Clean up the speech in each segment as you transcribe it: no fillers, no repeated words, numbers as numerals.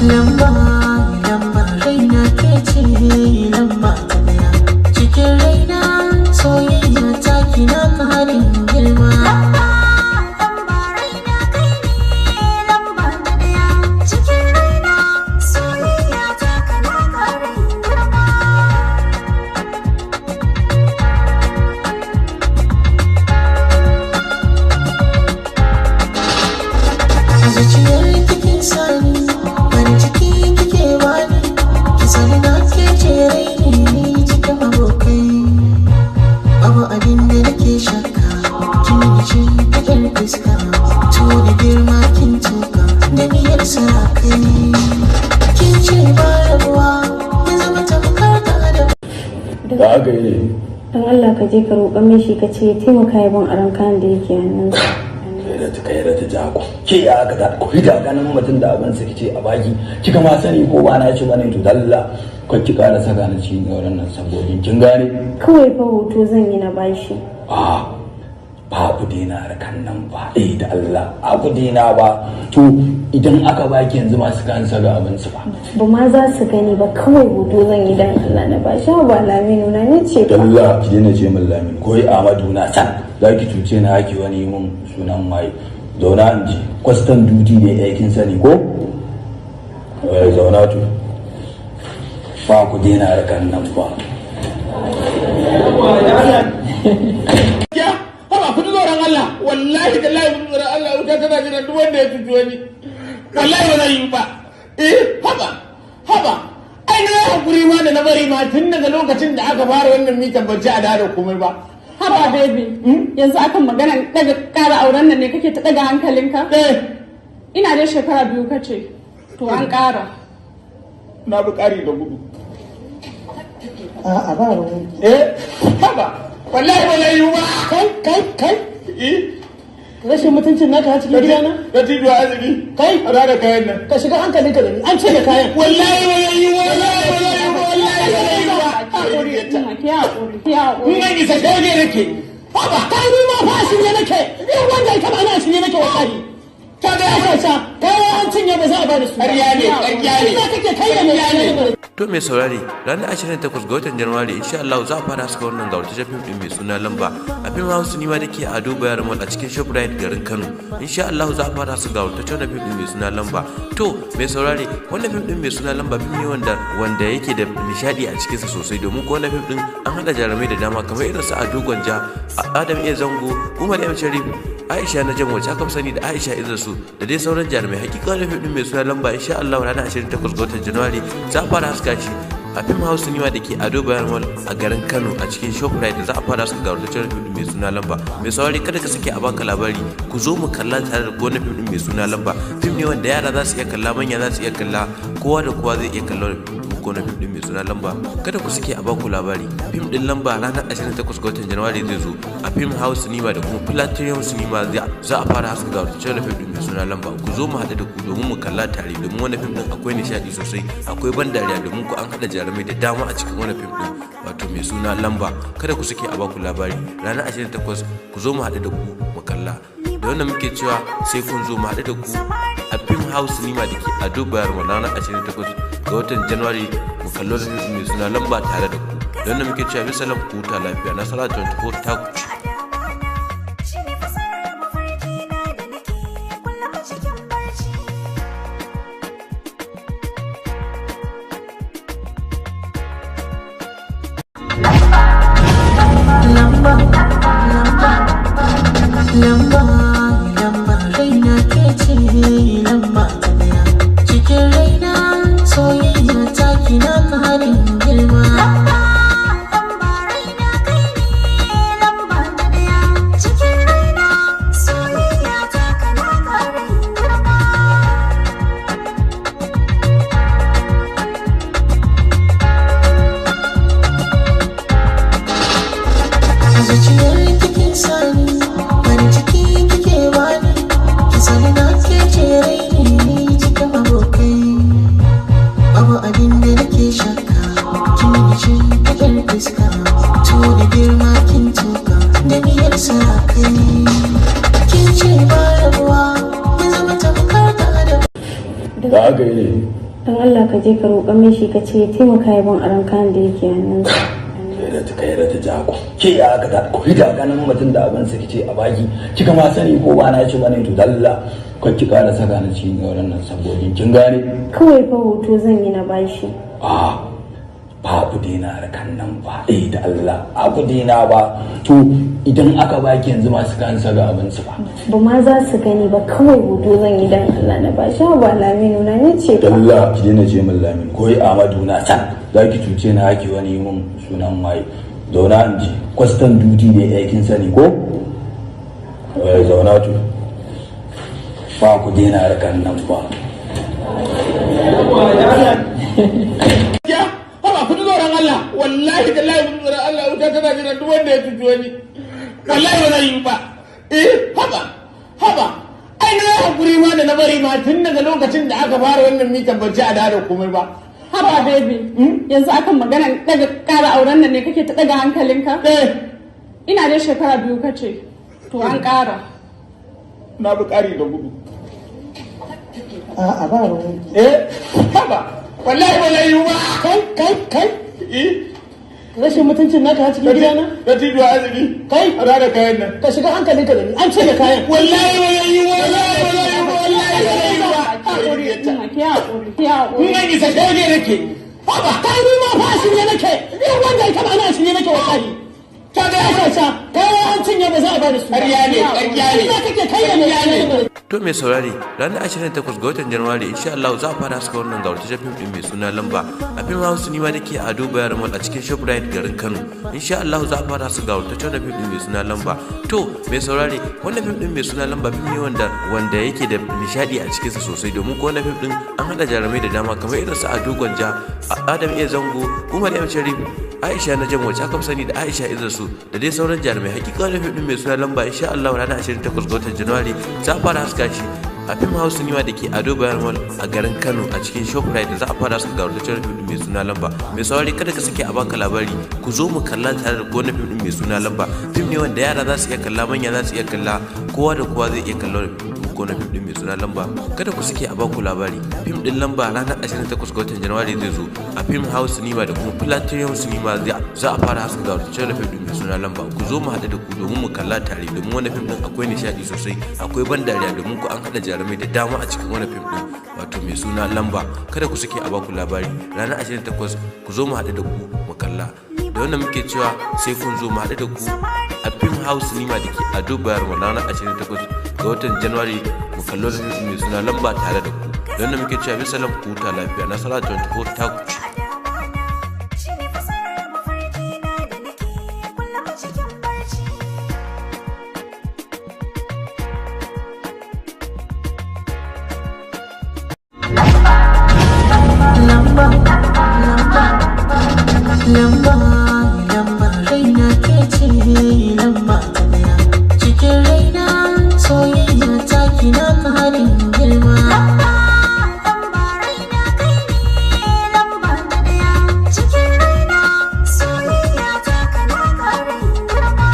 Lamba, lamba, raina ke ce lamba ta daya. Cikin raina soyayya ta kina karin girma. Lamba, lamba, raina kai ne lamba ta daya. Cikin raina soyayya ta kana karin girma. A zuciyar kike sani, farin ciki kike bani, ki sani na ke ce raini cikin abokai. Babu abin da nake shakka, kin yi ce kadar fuska, to da girma kin tuka, da miyar sarakai. Kin ce ba rabuwa, mun zama tamkar da adam. Da aka yi ne? Don Allah ka je ka roƙa min shi, ka ce ya taimaka ya ban aron kayan da yake hannunsa. Kai da ta kai da ta jako ke ya aka ta ko da ganin mutum da abin sa kice a baki, kika ma sani ko ba na ci bane. To dalla ko ki kara saka ni cikin auren nan saboda kin gane. Kawai fa hoto zan yi na bashi. A ba ku dena harkan nan ba. Eh, da Allah a ku dena ba. To idan aka baki yanzu masu kan saka abin su ba? Ba ma za su gani ba, kawai hoto zan yi dan Allah na bashi. Ba Laminu na ni ce fa. Dalla ki daina ce min Lamin ko Amadu, na san za ki cuce na haki wani mun sunan waye. Zauna in ji, custom duty ne aikin sani ko? Eh, zauna. To ba ku daina harkan nan ba. Ya haba, ku ji tsoron Allah. Wallahi da ku ji tsoron Allah. Wuta tana jiran duk wanda ya cuci wani. Wallahi ba zai yi ba. Eh, haba haba, ai na hakuri ma da na bari ma tun daga lokacin da aka fara wannan mitan ban ci a da komai ba. Haba baby, yanzu akan magana daga ƙara auren nan ne kake ta daga hankalinka? Eh. Ina dai shekara 2 kace, to an ƙara. Na bi ƙari da gudu. A'a, ba ruwan. Eh, haba, wallahi ba zai yi ba. Kai, kai, kai! Eh. Rashin mutuncin naka a cikin gidana? Da tijo azumi. Kai! A da kayan nan. Ka shiga hankalinka da ni, an ce da kayan. Wallahi ba zai yi ba, wallahi ba zai yi ba, wallahi ba zai yi ba. Ki haƙuri, ki haƙuri. In an isa shege nake. Haba. Kai, ni ma fa a shirye nake, ni wanda ya taba ina shirye nake wallahi. Ta ga ya sa kayan an cinye, ba za a bada su ba. Ƙarya ne, ƙarya ne. Ina kake kai da mai? To mai saurari, ranar 28 ga watan Januwari insha Allah za a fara haska wannan gawurtaccen fim din mai suna Lamba a Film House Cinema da ke Ado Bayero Mall a cikin Shoprite garin Kano. Insha Allah za a fara haska gawurtaccen fim din mai suna Lamba. To mai saurari, wannan fim din mai suna Lamba fim ne wanda yake da nishadi a cikinsa sosai, domin ko wannan fim din an hada jarumai da dama kamar irin su Ado Gwanja, Adam A Zango, Umar M Sharif, Aisha na Jamo wacce aka fi sani da Aisha Idrisu, da dai sauran jarumai. Hakika wannan fim din mai suna Lamba, insha Allah ranar 28 ga watan Januwari za a fara haska shi a Film House Cinema da ke Ado Bayero Mall a garin Kano a cikin Shoprite da za a fara haska gawurtaccen fim din mai suna Lamba. Mai saurari, kada ka sake a baka labari, ku zo mu kalla tare da wannan fim din mai suna Lamba. Fim ne wanda yara za su iya kalla, manya za su iya kalla, kowa da kowa zai iya kalla wannan fim din mai suna Lamba. Kada ku sake a baku labari. Fim din Lamba ranar 28 ga watan Januwari zai zo a Film House Cinema da kuma Platinum Cinema. Za a fara haska gawurtaccen fim din mai suna Lamba. Ku zo mu haɗu da ku domin mu kalla tare, domin wannan fim din akwai nishaɗi sosai, akwai ban dariya, domin ku an haɗa jarumai da dama a cikin wannan fim din wato mai suna Lamba. Kada ku sake a baku labari, ranar 28 ku zo mu haɗu da ku mu kalla. Da wannan muke cewa sai kun zo mu haɗu da ku a Film House Cinema da ke Ado Bayero Mall ranar 28 ga watan Januwari, mu kallo mai suna Lamba tare da ku. Da wannan muke cewa bisalam, ku huta lafiya. Nasara 24 ta ku ci. Shi ne fasarar mafarki na da nake kullum a cikin barci. Lamba, lamba, lamba, lamba, raina ke ce lamba ta daya. Cikin raina soyayya ta kina karin girma. Lamba, lamba, raina kai ne lamba ta daya. Cikin raina soyayya ta kana karin girma. A zuciyar kike sani, farin ciki kike bani, ki sani na ke ce raini cikin abokai. Babu abin da nake shakka, kin yi ce kadar fuska, to da girma kin tuka, da miyar sarakai. Kin ce ba rabuwa, mun zama tamkar da adam. Da aka yi ne? Don Allah ka je ka roƙa min shi, ka ce ya taimaka ya ban aron kayan da yake hannunsa. Kai da ta kai da ta jako ke ya aka ta ko da ganin mutum da abin sa kice a baki, kika ma sani ko ba na ci bane. To dalla kar ki kara saka ni cikin wannan sabogin, kin gane? Kawai fa hoto zan yi na bashi. A ba ku daina harkan nan ba, eh, da Allah a ku daina ba. To idan aka baki yanzu masu kan saka abin su ba. Ba ma za su gani ba, kawai hoto zan yi dan Allah na bashi. Ba Laminu na ne ce ba. Dalla ki daina ce min Lamin ko Ahmadu na san za ki cuce ni haki wani mun sunan waye. Zauna in ji, custom duty da ya kin sani ko? Eh, zauna. To ba ku daina harkan nan ba. Ya haba, ku ji tsoron Allah, wallahi tallahi ku ji tsoron Allah. Wuta tana jiran duk wanda ya cuci wani. Wallahi ba zai yi ba. Eh, haba haba, ai na yi hakuri ma da na bari ma tun daga lokacin da aka fara wannan mitan ban ci a da komai ba. Haba baby, yanzu akan magana daga ƙara auren nan ne kake ta daga hankalinka? Eh. Ina dai shekara 2 kace, to an ƙara. Na bi ƙari da gudu. A'a, ba ruwan. Eh, haba, wallahi ba zai yi ba. Kai, kai, kai! Eh. Rashin mutuncin naka a cikin gidana? Da tijuwa arziki. Kai! A da kayan nan. Ka shiga hankalinka da ni, an ce da kayan. Wallahi ba zai yi, wallahi ba zai yi, wallahi ba zai yi ba. Haƙuri, ki haƙuri, ki haƙuri. In an isa shege nake. Haba, kai, ni ma fa a shirye nake. Ni wanda ya taba ni a shirye nake wallahi. Ta ga Ya sha, kayan an cinye, ba za a bani su ba. Ƙarya ne, ƙarya ne. Ina kake kai da ne. To mai saurari, ranar 28 ga watan Januwari insha Allah za a fara haska wannan gawurtaccen fim din mai suna Lamba a fim House Cinema da ke Ado Bayero Mall a cikin Shoprite garin Kano. Insha Allah za a fara haska gawurtaccen fim din mai suna Lamba. To mai saurari, wannan fim din mai suna Lamba fim ne wanda yake da nishadi a cikinsa sosai, domin ko wannan fim din an hada jarumai da dama kamar irin su Ado Gwanja, Adam A Zango, Umar M Sharif, Aisha Najam wacce aka fi sani da Aisha Izasu, da dai sauran jarumai. Hakika wannan fim din mai suna Lamba insha Allah ranar 28 ga watan Januwari za a fara haska shi a fim House Cinema da ke Ado Bayero Mall a garin Kano a cikin Shoprite da za a fara haska gawurtaccen fim din mai suna Lamba. Mai saurari, kada ka sake a baka labari, ku zo mu kalla tare da wannan fim din mai suna Lamba. Fim ne wanda yara za su iya kalla, manya za su iya kalla, kowa da kowa zai iya kalla wannan fim din mai suna Lamba. Kada ku sake a baku labari, fim din Lamba ranar 28 ga watan Januwari zai zo a Film House Cinema da kuma Platinum Cinema. Za a fara haska gawurtaccen fim din mai suna Lamba. Ku zo mu haɗu da ku domin mu kalla tare, domin wannan fim din akwai nishaɗi sosai, akwai ban dariya, domin ku an haɗa jarumai da dama a cikin wannan fim din wato mai suna Lamba. Kada ku sake a baku labari, ranar 28 ku zo mu haɗu da ku mu kalla. Da wannan muke cewa sai kun zo mu haɗu da ku a Film House Cinema da ke Ado Bayero ranar 28 ga watan Januwari, mu kallo da fim mai suna Lamba tare da ku. Da wannan muke cewa bisalam, ku huta lafiya. Nasara 24 ta ku ci. Shi ne fasarar mafarki na da nake kullum a cikin barci. Lamba, lamba, lamba, lamba, raina ke ce lamba ta daya. Cikin raina soyayya ta kina karin girma. Lamba, lamba, raina kai ne lamba ta daya. Cikin raina soyayya ta kana karin girma.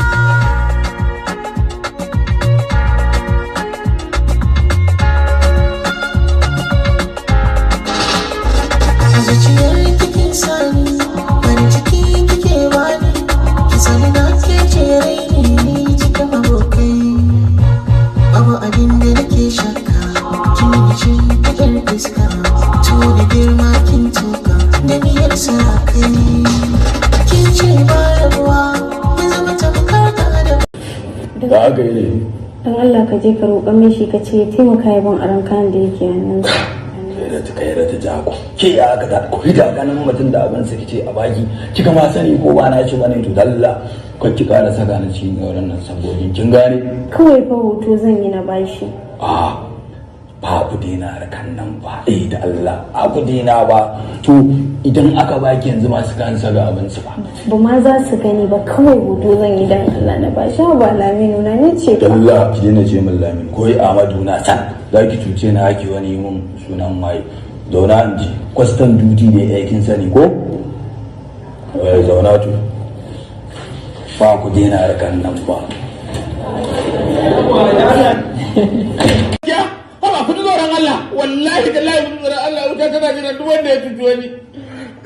A zuciyar kike sani, farin ciki kike bani, ki sani na ke ce raini cikin abokai. Babu abin da nake shakka, kin yi shimfiɗar fuska, to da girma kin tuka, da miyar sarakai. Kin ce ba rabuwa, mun zama tamkar da adam. Da aka yi ne. Don Allah ka je ka roƙa min shi, ka ce ya taimaka ya ban aron kayan da yake hannunsa. Kai da ta kai da ta jako ke ya aka ta ko da ganin mutum da abin sa kice a baki, kika ma sani ko ba na ci bane. To dalla kar ki kara saka ni cikin wannan sabogin, kin gane? Kawai fa hoto zan yi na bashi. A ba ku daina harkan nan ba, eh, da Allah a ku daina ba. To idan aka baki yanzu masu kan saka abin su ba. Ba ma za su gani ba, kawai hoto zan yi dan Allah na bashi. Ba Laminu na ne ce ba. Dalla ki daina ce min Lamin ko Ahmadu na san za ki cuce ni haki wani mun sunan waye. Zauna in ji, custom duty da ya kin sani ko? Eh, zauna. To ba ku daina harkan nan ba. Ya haba, ku ji tsoron Allah, wallahi tallahi ku ji tsoron Allah. Wuta tana jiran duk wanda ya cuci wani.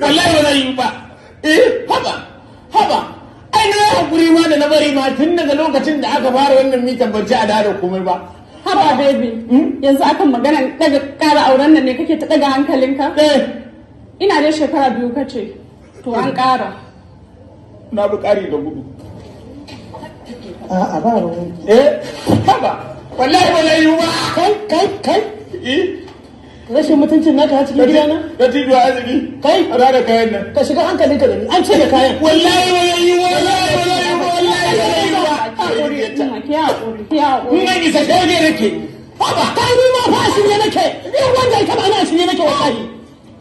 Wallahi ba zai yi ba. Eh, haba, haba. Ai na yi hakuri ma da na bari ma tun daga lokacin da aka fara wannan mitan ban ci a da komai ba. Haba baby, yanzu akan maganan daga ƙara auren nan ne kake ta daga hankalinka? Eh. Ina dai shekara 2 kace, to an ƙara. Na bi ƙari da gudu. A'a, ba ruwan. Eh, haba. Wallahi ba zai yi ba. Kai, kai, kai. Eh. Rashin mutuncin naka a cikin gidana. Dattijo arziki. Kai. A da kayan nan. Ka shiga hankalinka da ni, an ce da kayan. Wallahi ba zai yi, wallahi ba zai yi, wallahi ba zai yi ba. Haƙuri, Umma, ki haƙuri, ki haƙuri. In an isa shege nake. Haba, kai, ni ma fa a shirye nake. Ni wanda ya taba ni a shirye nake, wallahi.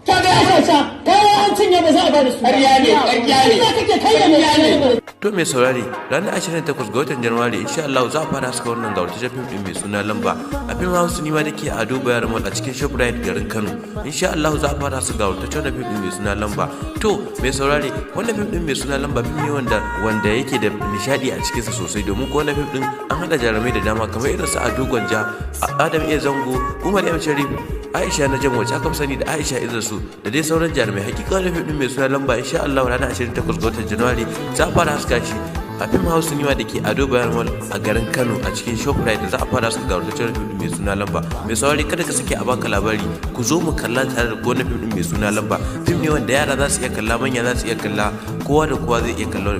Ta ga Ya sa kai an cinye, ba za a ba da su. Ƙarya ne, ƙarya ne. Ina kake kai da ne. To mai saurari, ranar 28 ga watan Januwari insha Allah za a fara haska wannan gawurtaccen fim din mai suna Lamba a Fim House Cinema da ke a Ado Bayero Mall a cikin Shoprite garin Kano. Insha Allah za a fara haska gawurtaccen fim din mai suna Lamba. To mai saurari, wannan fim din mai suna Lamba fim ne wanda yake da nishadi a cikinsa sosai, domin ko wannan fim din an hada jarumai da dama kamar irin su Ado Gwanja, Adam A Zango, Umar M Sharif, Aisha Najam wacce aka fi sani da Aisha Izasu, da dai sauran jarumai. Hakika wannan fim din mai suna Lamba, insha Allah ranar 28 ga watan Januwari za a fara haska shi a Fim House Cinema da ke Ado Bayero Mall a garin Kano a cikin Shoprite da za a fara haska gawurtaccen fim din mai suna Lamba. Mai saurari, kada ka sake a baka labari, ku zo mu kalla tare da wannan fim din mai suna Lamba. Fim ne wanda yara za su iya kalla, manya za su iya kalla, kowa da kowa zai iya kalla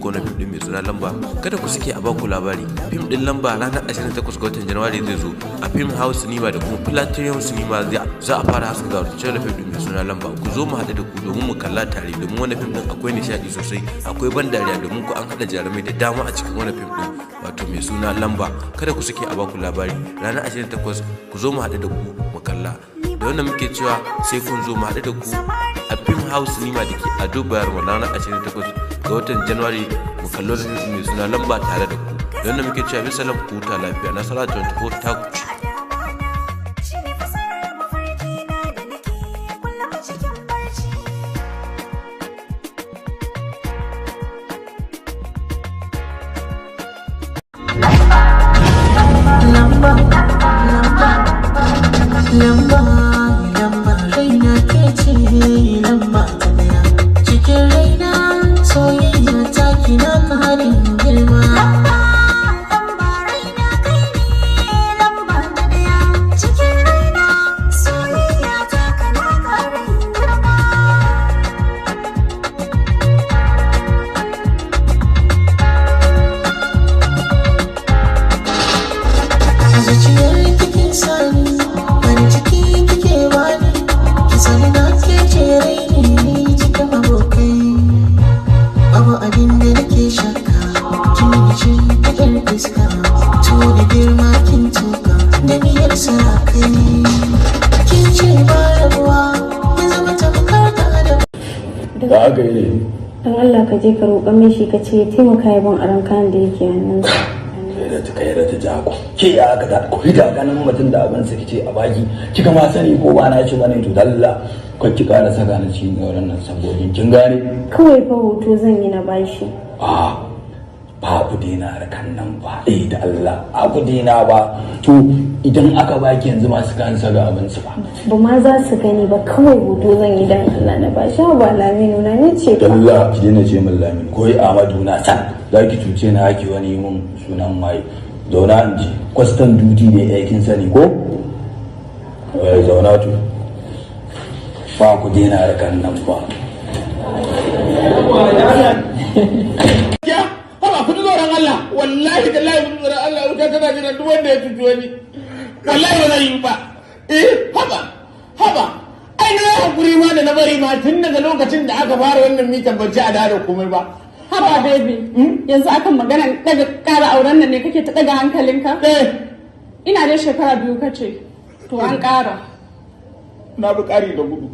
wannan fim din mai suna Lamba. Kada ku sake a baku labari. Fim din Lamba ranar 28 ga watan Januwari zai zo a Fim House Cinema da kuma Platinum Cinema. Za a fara haska gawurtaccen fim din mai suna Lamba. Ku zo mu haɗu da ku domin mu kalla tare, domin wannan fim din akwai nishaɗi sosai, akwai ban dariya, domin ku an haɗa jarumai da dama a cikin wannan fim din wato mai suna Lamba. Kada ku sake a baku labari, ranar 28 ku zo mu haɗu da ku mu kalla. Da wannan muke cewa sai kun zo mu haɗu da ku a Fim House Cinema da ke Ado Bayero ranar 28 ga watan Januwari, mu kallo da fim mai suna Lamba tare da ku. Da wannan muke cewa bisalam, ku huta lafiya. Nasara 24 ta ku ci. Shi ne fasarar mafarki na da nake kullum a cikin barci. Lamba, lamba, lamba, lamba, raina ke ce lamba ta daya. Cikin raina soyayya ta kina karin girma. Lamba, lamba, raina kai ne lamba ta daya. Cikin raina soyayya ta kana karin girma. A zuciyar kikin sani, farin ciki kike bani, ki sani na ke ce raini cikin abokai. Babu abin da nake shakka, kin yi shi kadar fuska, to da girma kin tuka da miyar sarakai. Kin ce ba rabuwa, mun zama tamkar da adam. Da aka yi ne? Don Allah ka je ka roƙa min shi, ka ce ya taimaka ya ban aron kayan da yake hannunsa. Kai da ta kai da ta jako ke, ya aka ta ku da ganin mutum da abin sa kice a baki, kika ma sani ko ba na ci bane. To dalla ko ki kara saka ni cikin auren nan sabobin, kin gane? Kawai fa hoto zan yi na bashi. A ba ku daina harkan nan ba. Eh, da Allah a ku daina ba. To idan aka baki yanzu masu kan saka abin su ba? Ba ma za su gani ba, kawai hoto zan yi dan Allah na bashi. Ba Laminu na, ni ce fa. Dalla ki daina ce min Lamin ko Ahmadu na san za ki cuce ni haki wani mun sunan waye. Zauna in ji, custom duty ne, eh, kin sani ko? Eh, zauna. To ba ku daina harkan nan ba. Ya, haba, ku ji tsoron Allah, wallahi tallahi ku ji tsoron Allah, wuta tana jiran duk wanda ya cuci wani. Wallahi ba zai yi ba. Eh, haba, haba. Ai na yi hakuri ma da na bari ma tun daga lokacin da aka fara wannan mitan ban ci a da komai ba. Haba baby, yanzu akan maganan daga ƙara auren nan ne kake ta daga hankalinka? Eh. Ina dai shekara 2 kace, to an ƙara. Na bi ƙari da gudu.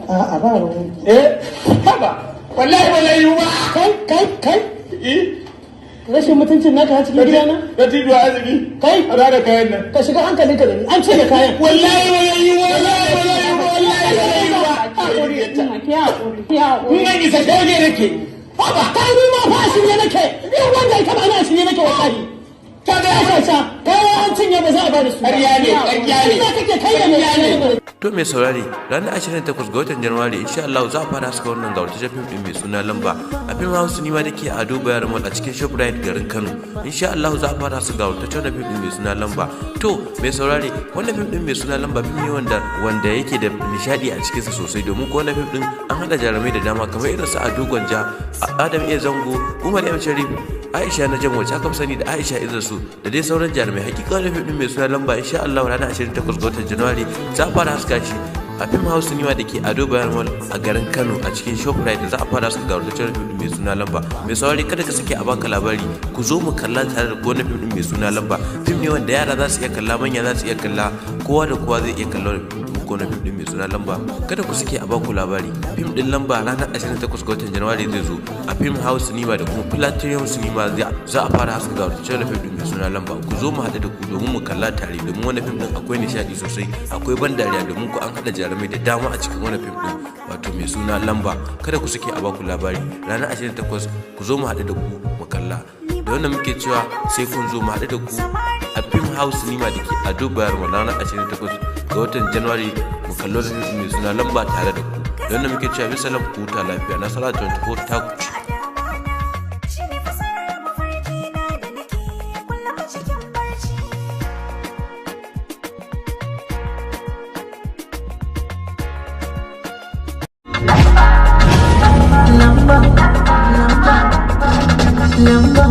A'a, ba ruwan. Eh, haba. Wallahi ba zai yi ba. Kai, kai, kai. Eh. Rashin mutuncin naka a cikin gidana. Dattijo arziki. Kai. A da kayan nan. Ka shiga hankalinka da ni, an ce da kayan. Wallahi ba zai yi, wallahi ba zai yi, wallahi ba zai yi ba. Haƙuri, Umma, ki haƙuri, ki haƙuri. In an isa shege nake. Haba, kai, ni ma fa a shirye nake. Ni wanda ya taba ni a shirye nake, wallahi. Ta ga Ya sa kai an cinye, ba za a ba da su. Ƙarya ne, ƙarya ne. Ina kake kai da ne. To mai saurare, ranar 28 ga watan Januwari insha Allah za a fara haska wannan gawurtaccen fim din mai suna Lamba a fim House Cinema da ke Ado Bayero Mall a cikin Shoprite garin Kano. Insha Allah za a fara haska gawurtaccen wannan fim din mai suna Lamba. To mai saurare, wannan fim din mai suna Lamba fim ne wanda yake da nishadi a cikinsa sosai, domin ko wannan fim din an hada jarumai da dama kamar irin su Ado Gwanja, Adam A Zango, Umar M Sharif, Aisha na Jamo wacce aka fi sani da Aisha Idrisu da dai sauran jarumai. Hakika wannan fim din mai suna Lamba insha Allah ranar 28 ga watan Januwari za a fara haska shi a Film House Cinema da ke Ado Bayero Mall a garin Kano a cikin Shoprite. Za a fara haska gawurtaccen fim din mai suna Lamba. Mai saurari, kada ka sake a baka labari, ku zo mu kalla tare da wannan fim din mai suna Lamba. Fim ne wanda yara za su iya kalla, manya za su iya kalla, kowa da kowa zai iya kalla wannan fim din mai suna Lamba. Kada ku sake a baku labari, fim din Lamba ranar 28 ga watan Januwari zai zo a Film House Cinema da kuma Platinum Cinema. Za a fara haska gawurtaccen fim din mai suna Lamba. Ku zo mu haɗu da ku domin mu kalla tare, domin wannan fim din akwai nishaɗi sosai, akwai ban dariya, domin ku an haɗa jarumai da dama a cikin wannan fim din wato mai suna Lamba. Kada ku sake a baku labari, ranar 28 ku zo mu haɗu da ku mu kalla. Da wannan muke cewa sai kun zo mu haɗu da ku a Film House Cinema da ke Ado Bayero Mall ranar 28 ga watan January, mu kallo da fim mai suna Lamba tare da ku. Da wannan muke cewa bisalam, ku huta lafiya. Nasara 24 ta ku ci. Shi ne fasarar mafarki na da nake kullum a cikin barci. Lamba, lamba, lamba,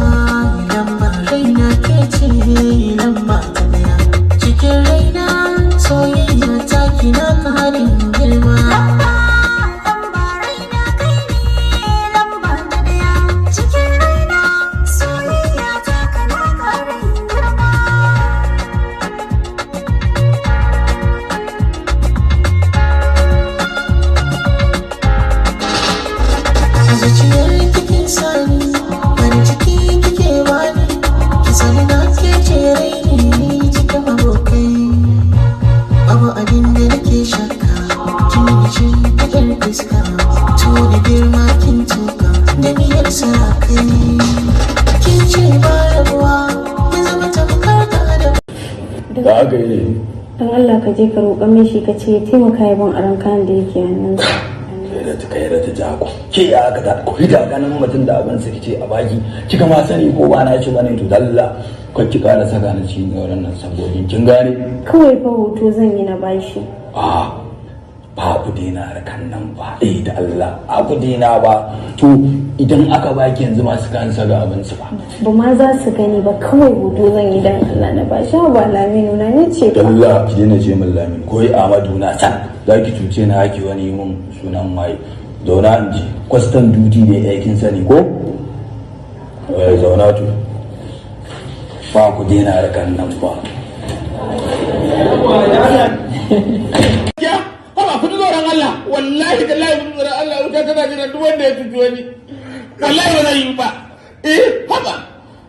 lamba, raina ke ce lamba ta daya cikin raina, soyayya ta kina karin girma. Lamba, raina kai ne lamba ta daya cikin raina, soyayya ta kana karin girma. A zuciyar kikin sani, farin ciki kike bani, ki sani na ke ce raini cikin abokai. Babu abin da nake shakka, kin yi shi kadar fuska, to da girma kin tuka da miyar sarakai. Kin ce ba rabuwa, mun zama tamkar da da Da aka yi ne? Don Allah ka je ka roƙa min shi, ka ce ya taimaka ya ban aron kayan da yake hannunsa. Kai da ta kai da ta jako ke ya aka ta ko da ganin mutum da abin sa kice a baki, kika ma sani ko ba na ci bane. To dalla ko ki kara saka ni cikin wannan sabogin, kin gane? Kawai fa hoto zan yi na bashi. A ba ku daina harkan nan ba, eh, da Allah a ku daina ba. To idan aka baki yanzu masu kan saka abin su ba? Ba ma za su gani ba, kawai hoto zan yi dan Allah na bashi. Ba Laminu na, ni ce fa. Dalla ki daina ce min Lamin ko Ahmadu na san za ki cuce ni haki wani mun sunan waye. Zauna in ji, custom duty ne aikin sani ko? Eh, zauna. To ba ku daina harkan nan ba. Ya haba, ku ji tsoron Allah, wallahi tallahi ku ji tsoron Allah, wuta tana jiran duk wanda ya cuci wani. Wallahi ba zai yi ba. Eh, haba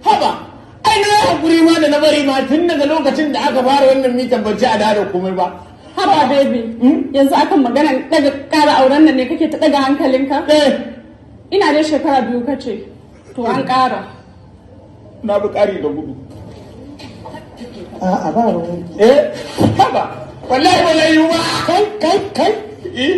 haba, ai na yi hakuri ma da na bari ma tun daga lokacin da aka fara wannan mitan ban ci a da komai ba. Haba baby, yanzu akan magana daga ƙara auren nan ne kake ta daga hankalinka? Eh. Ina dai shekara 2 kace, to an ƙara. Na bi ƙari da gudu. A'a, ba ruwan. Eh, haba, wallahi ba zai yi ba. Kai, kai, kai! Eh.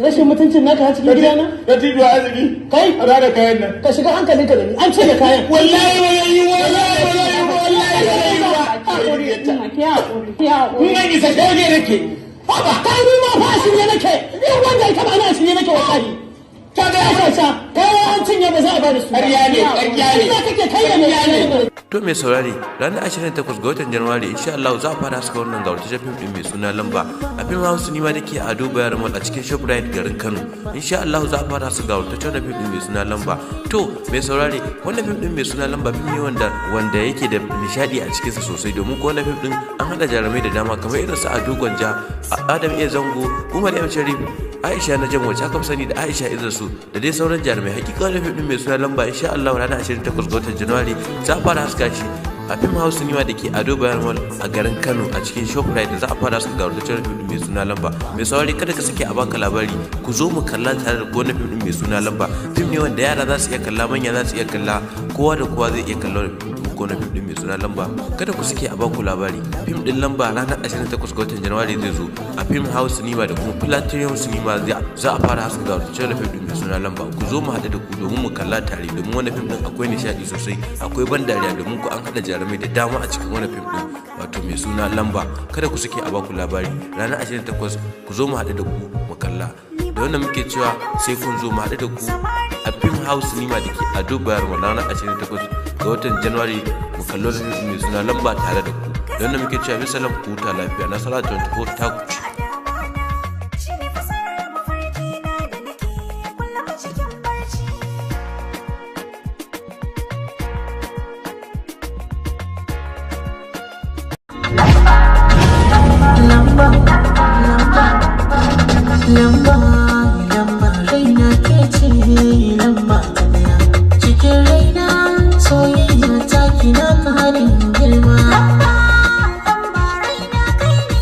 Rashin mutuncin naka a cikin gidana. Da tijo azumi. Kai! A da kayan nan. Ka shiga hankalinka da ni, an ce da kayan. Wallahi ba zai yi ba, wallahi ba zai yi ba, wallahi ba zai yi ba. Haƙuri, ki haƙuri, ki haƙuri. In an isa shege nake. Haba, kai, ni ma fa a shirye nake, ni wanda ya taba ni a shirye nake wallahi. Ta ga Ka sha kayan an cinye, ba za a bada su ba. Ƙarya ne, ƙarya ne. Ina kake kai da mai? To mai saurare, ranar 28 ga watan Januwari insha Allah za a fara haska wannan gawurtaccen fim din mai suna Lamba a Film House Cinema da ke Ado Bayero Mall a cikin Shoprite garin Kano. Insha Allah za a fara haska gawurtaccen fim din mai suna Lamba. To mai saurare, wannan fim din mai suna Lamba fim ne wanda yake da nishadi a cikinsa sosai, domin ko wannan fim din an haɗa jarumai da dama kamar irin su Ado Gwanja, Adam A Zango, Umar M Sharif, Aisha na Jamo wacce aka fi sani da Aisha Idrisu da dai sauran jarumai. Hakika wannan fim din mai suna Lamba insha Allah ranar 28 ga watan Januwari za a fara haska shi a Film House Cinema da ke Ado Bayero Mall a garin Kano a cikin Shoprite. Za a fara haska gawurtaccen fim din mai suna Lamba. Mai saurari, kada ka sake a baka labari, ku zo mu kalla tare da wannan fim din mai suna Lamba. Fim ne wanda yara za su iya kalla, manya za su iya kalla, kowa da kowa zai iya kalla. muku wannan fim din mai suna Lamba. Kada ku sake a baku labari. Fim din Lamba ranar 28 ga watan January zai zo a Film House Cinema da kuma Platinum Cinema. Za a fara haska gawurtaccen fim din mai suna Lamba. Ku zo mu haɗu da ku domin mu kalla tare, domin wannan fim din akwai nishaɗi sosai, akwai ban dariya, domin ku an haɗa jarumai da dama a cikin wannan fim din wato mai suna Lamba. Kada ku sake a baku labari. Ranar 28 ku zo mu haɗu da ku mu kalla. Da wannan muke cewa sai kun zo mu haɗu da ku a Film House Cinema da ke Ado Bayero ranar 28 ga watan January, mu kallo mai suna Lamba tare da ku. Da wannan muke cewa bisalam, ku huta lafiya. Nasara 24 ta ku ci. Shi ne fasarar mafarki na da nake kullum a cikin barci. Lamba, lamba, lamba, lamba, raina ke ce lamba ta daya. Cikin raina soyayya ta kina karin girma. Lamba, lamba, raina kai ne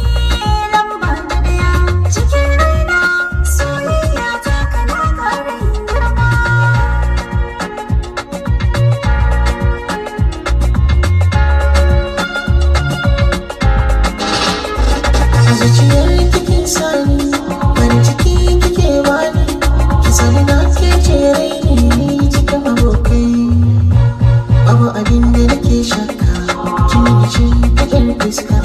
lamba ta daya. Cikin raina soyayya ta kana ƙarin girma. A zuciyar kike sani, farin ciki kike bani, ki sani na ke ce raini cikin abokai. Babu abin da nake shakka, kin yi cin kadar fuska,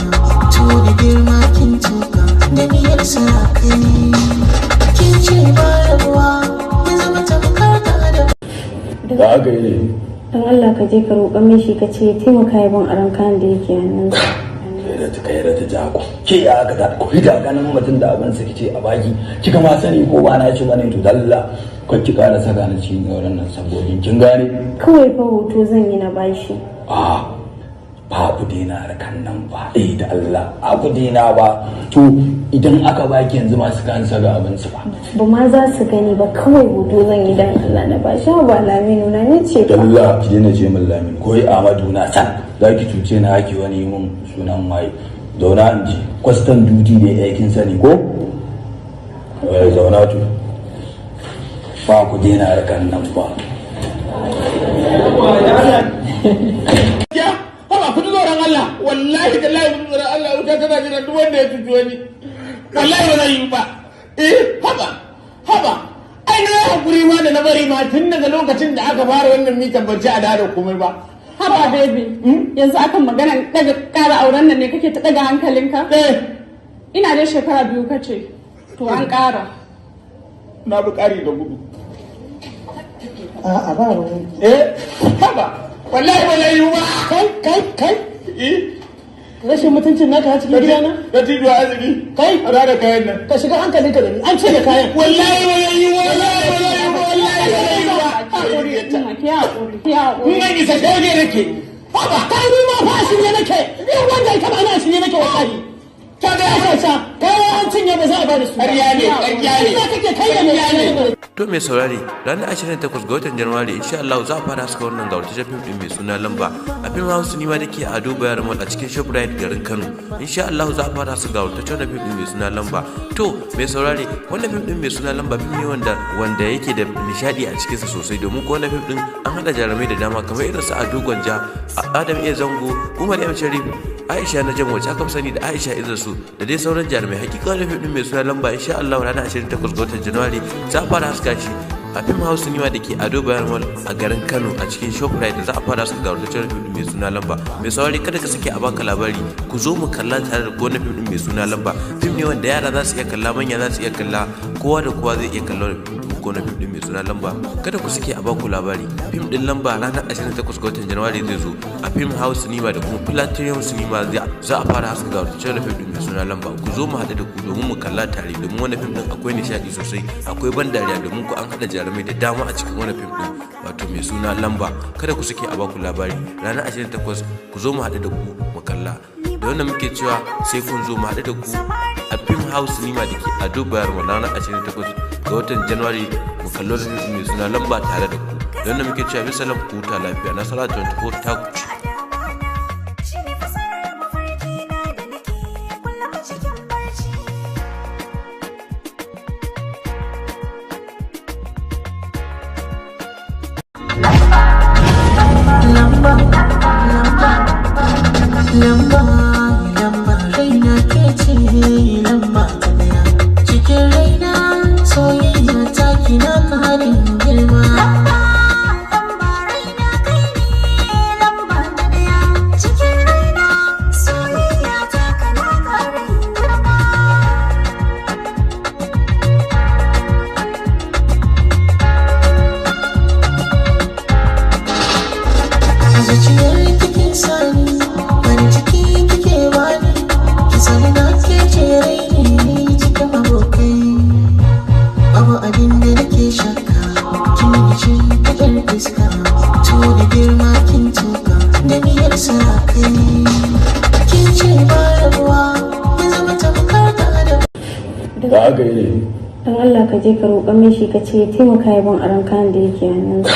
to da girma kin tuka, da miyar sarakai. Kin ce ba rabuwa, mun zama tamkar da adam. Da aka yi ne? Dan Allah ka je ka roƙa min shi, ka ce ya taimaka ya ban aron kayan da yake hannunsa. Kai da ta kai da ta ja ku ke ya aka ta ku da ganin mutum da abin sa kice a baki, kika ma sani ko ba na ci bane. To dalla ko ki kara saka ni cikin wannan sabogin, kin gane? Kawai fa hoto zan yi na bashi. A ba ku daina harkan nan ba, eh, da Allah a ku daina ba. To idan aka baki yanzu masu kan saka abin su ba? Ba ma za su gani ba, kawai hoto zan yi dan Allah na bashi. Ba Laminu na ni ce fa. Dalla ki daina ce min Lamin ko Ahmadu na san za ki cuce ni haki wani mun sunan waye. Zauna in ji, custom duty ne aikin sani ko? Eh, zauna. To ba ku daina harkan nan ba. Ya haba, ku ji tsoron Allah, wallahi tallahi ku ji tsoron Allah. Wuta tana jiran duk wanda ya cuci wani. Wallahi ba zai yi ba. Eh, haba haba, ai na yi hakuri ma da na bari ma tun daga lokacin da aka fara wannan mitan ban ci a da komai ba. Haba baby, yanzu akan magana daga ƙara auren nan ne kake ta daga hankalinka? Eh. Ina dai shekara 2 kace, to an ƙara. Na bi ƙari da gudu. A'a, ba wani. Eh, haba, wallahi ba zai yi ba. Kai, kai, kai, eh. Rashin mutuncin naka a cikin gidana? Da tijuwa arziki. Kai. A da kayan nan. Ka shiga hankalinka da ni, an ce da kayan. Wallahi ba zai yi, wallahi ba zai yi, wallahi ba zai yi ba. Haƙuri, Umma, ki haƙuri, ki haƙuri. In an isa shege nake. Haba, kai, ni ma fa a shirye nake. Ni wanda ya taba ni a shirye nake wallahi. Ta ga Ka sha, kai an cinye ba za a bada su. Ƙarya ne, ƙarya ne. Ina kake kai da Ƙarya ne. To mai saurari, ranar 28 ga watan Januwari insha Allah za a fara haska wannan gawurtaccen fim din mai suna Lamba a Film House Cinema da ke a Ado Bayero Mall a cikin Shoprite garin Kano. Insha Allah za a fara haska gawurtaccen fim din mai suna Lamba. To mai saurari, wannan fim din mai suna Lamba fim ne wanda yake da nishadi a cikinsa sosai, domin ko wannan fim din an haɗa jarumai da dama kamar irin su Ado Gwanja, Adam A Zango, Umar M Sharif, Aisha na Jam wacce aka fi sani da Aisha Izasu, da dai sauran jarumai. Hakika wannan fim din mai suna Lamba insha Allah ranar 28 ga watan Januwari za a fara haska shi a Film House Cinema da ke Ado Bayero Mall a garin Kano a cikin Shoprite. Da za a fara haska gawurtaccen fim din mai suna Lamba. Mai saurari, kada ka sake a baka labari. Ku zo mu kalla tare da wannan fim din mai suna Lamba. Fim ne wanda yara za su iya kalla, manya za su iya kalla, kowa da kowa zai iya kalla wannan fim din mai suna Lamba. Kada ku sake a baku labari. Fim din Lamba ranar 28 ga watan Januwari zai zo a Film House Cinema da kuma Platinum Cinema. Za a fara haska gawurtaccen fim din mai suna Lamba. Ku zo mu haɗu da ku domin mu kalla tare, domin wannan fim din akwai nishaɗi sosai, akwai ban dariya, domin ku an haɗa jarumai da dama a cikin wannan fim din wato mai suna Lamba. Kada ku sake a baku labari. Ranar 28 ku zo mu haɗu da ku mu kalla. Da wannan muke cewa sai kun zo mu haɗu da ku a Film House Cinema da ke Ado Bayero ranar 28 ga watan January, mu kallo mai suna Lamba tare da ku. Da wannan muke cewa bisalam, ku huta lafiya. Nasara 24 ta ku ci. Shi ne fasarar mafarki na da nake kullum a cikin barci. Lamba, lamba. Lamba, lamba, raina ke ce lamba ta daya. Cikin raina soyayya ta kina karin girma. Lamba, lamba, raina kai ne lamba ta daya. Cikin raina soyayya ta kana ƙarin girma. A zuciyar kike sani, farin ciki kike bani, ki sani na ke ce raini cikin abokai. Babu abin da nake shakka, kin yi cin kadar fuska, to da girma kin tuka, da miyar sarakai. Kin ce ba rabuwa, mun zama tamkar da adam. Da aka yi ne. Dan Allah ka je ka roƙa min shi ka ce ya taimaka ya ban aron kayan da yake hannunsa.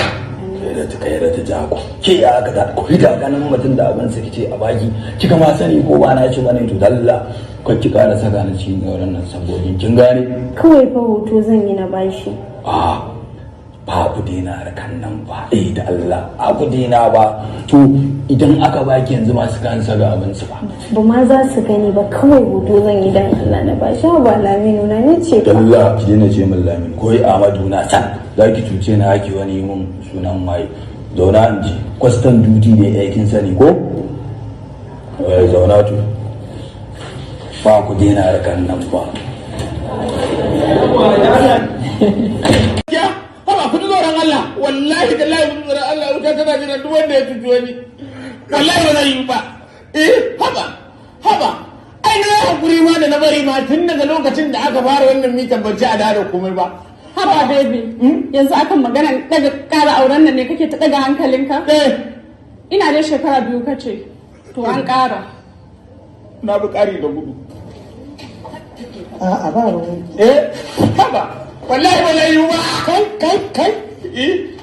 Kai da ta kai da ta jako. Ke ya aka ta ku da ganin mutum da abin sa kice a baki. Kika ma sani ko ba na ci bane to dalla. Kar ki ƙara saka ni cikin auren nan sabogin kin gane? Kawai fa hoto zan yi na bashi. A ba ku daina harkan nan ba. Eh da Allah, a ku daina ba. To idan aka baki yanzu masu kan saka abin su ba. Ba ma za su gani ba, kawai hoto zan yi dan Allah na bashi. Ba Laminu na ni ce fa. Dalla ki daina ce min Lamin ko Ahmadu na san za ki cuce ni haki wani mun sunan waye. Zauna in ji kwastan duty ne aikin sani ko? Eh zauna to. Ba ku daina harkan nan ba. Ya, haba ku ji tsoron Allah, wallahi tallahi ku ji tsoron Allah, wuta tana jiran duk wanda ya cuci wani. Wallahi ba zai yi ba. Eh, haba, haba. Ai na yi hakuri ma da na bari ma tun daga lokacin da aka fara wannan mitan ban ci a da komai ba. Haba baby, yanzu akan maganan daga ƙara auren nan ne kake ta daga hankalinka? Eh, Ina dai shekara 2 kace. To an ƙara. na bi ƙari da gudu. A'a ba ruwan. Eh, haba, wallahi ba zai yi ba. Kai, kai, kai, Eh,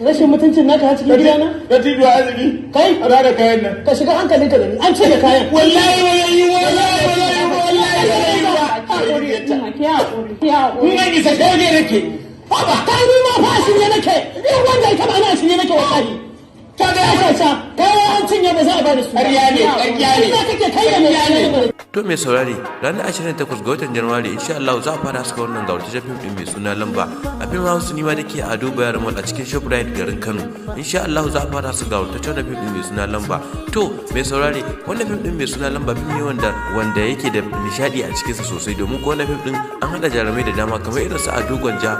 rashin mutuncin naka a cikin gidana? Dattijo azumi. Kai. A da kayan nan. Ka shiga hankalinka da ni, an ce da kayan. Wallahi ba zai yi ba, wallahi ba zai yi ba, wallahi ba zai yi ba. Umma, ki haƙuri, ki haƙuri. In an isa shege nake. Haba, kai ni ma fa a shirye nake. Ni wanda ya taba ni a shirye nake wallahi. Ta ga Ya sha, kai an cinye ba za a bada su. Ƙarya ne, ƙarya ne. Ina kake kai da mai. To mai saurari ranar 28 ga watan Janairu insha Allah za a fara haska wannan gawartaccen fim din mai suna lamba a fim House Cinema da ke Ado Bayero Mall a cikin Shoprite garin Kano. Insha Allah za a fara haska gawartaccen wannan fim din mai suna lamba. To mai saurari wannan fim din mai suna lamba fim ne wanda yake da nishadi a cikinsa sosai domin ko wannan fim din an hada jarumai da dama kamar irin su Ado Gwanja,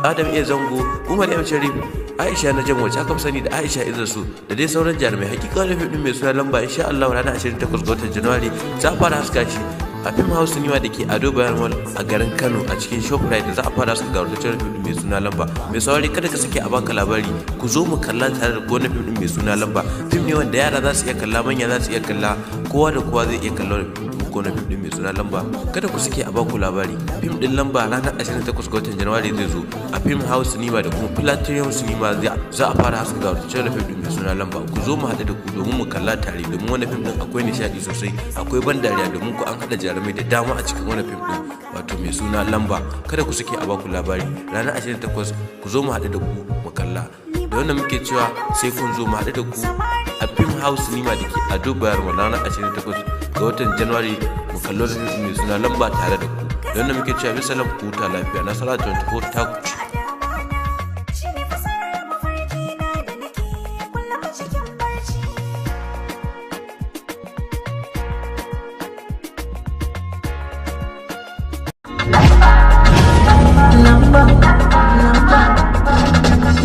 Adam A Zango, Umar M Sharif, Aisha Najam wacce aka fi sani da Aisha Idrisu da dai sauran jarumai. Hakika wannan fim din mai suna lamba insha Allah ranar 28 ga watan Janairu za a fara haska shi a fim House Cinema da ke Ado Bayero Mall a garin Kano a cikin Shoprite da za a fara haska gawartaccen fim din mai suna lamba. Mai saurari kada ka sake a baka labari, ku zo mu kalla tare da wannan fim din mai suna lamba. Fim ne wanda yara za su iya kalla, manya za su iya kalla, kowa da kowa zai iya kalla wannan fim din mai suna lamba. Kada ku sake a baku labari. Fim din lamba ranar 28 ga watan Janairu zai zo a fim House Cinema da kuma Platinum Cinema za a fara haska gawartaccen fim din mai suna lamba. Ku zo mu haɗu da ku domin mu kalla tare domin wannan fim din akwai nishaɗi sosai, akwai ban dariya domin ku an haɗa jarumai da dama a cikin wannan fim din wato mai suna lamba. Kada ku sake a baku labari ranar 28 ku zo mu haɗu da ku mu kalla. Da wannan muke cewa sai kun zo mu haɗu da ku a fim House Cinema da ke Ado Bayero Mall ranar 28 ga watan Janairu mu kallo da fim mai suna lamba tare da ku. Da wannan muke cewa bisalam, ku huta lafiya. Nasara 24 ta ku ci. Shi ne fasarar mafarki na da nake kullum cikin barci. Lamba, lamba,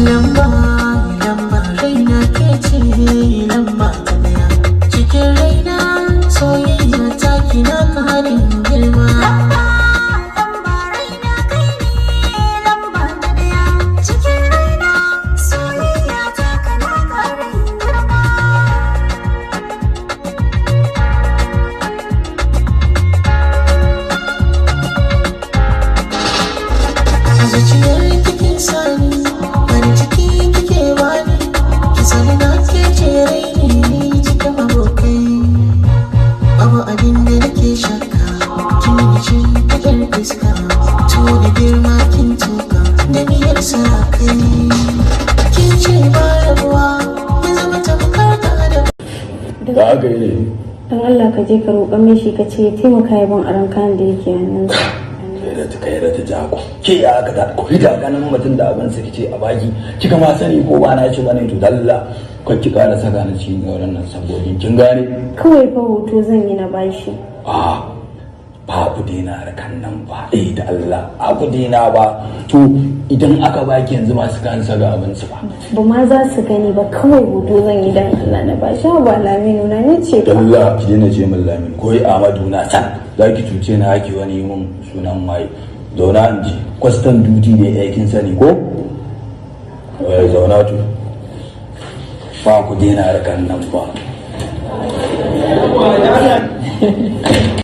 lamba, lamba, raina ke ce lamba ta daya. Cikin raina soyayya ta kina karin girma. Lamba, lamba, raina kai ne lamba ta daya. Cikin raina soyayya ta kana ƙarin girma. A zuciyar Aka yi ne? Don Allah ka je ka roƙa min shi, ka ce ya taimaka ya ban aron kayan da yake hannunsa. Kai da ta kai da ta jako ke, ya aka ta ko da ganin mutum da abin sa kice a baki, kika ma sani ko ba na ci bane. To dalla ko ki kara saka ni cikin wannan sabogin, kin gane? Kawai fa hoto zan yi na bashi. A ba ku daina harkan nan ba. Eh, da Allah a ku daina ba. To idan aka baki yanzu masu kan saka abin su ba. Ba ma za su gani ba, kawai hoto zan yi dan Allah na bashi. Ba Laminu na, ni ce fa. Dalla ki daina ce min Lamin ko Ahmadu na san za ki cuce ni, haki wani mun sunan waye. Zauna in ji, custom duty ne aikin sani ko? Eh, zauna. To ba ku daina harkan nan ba.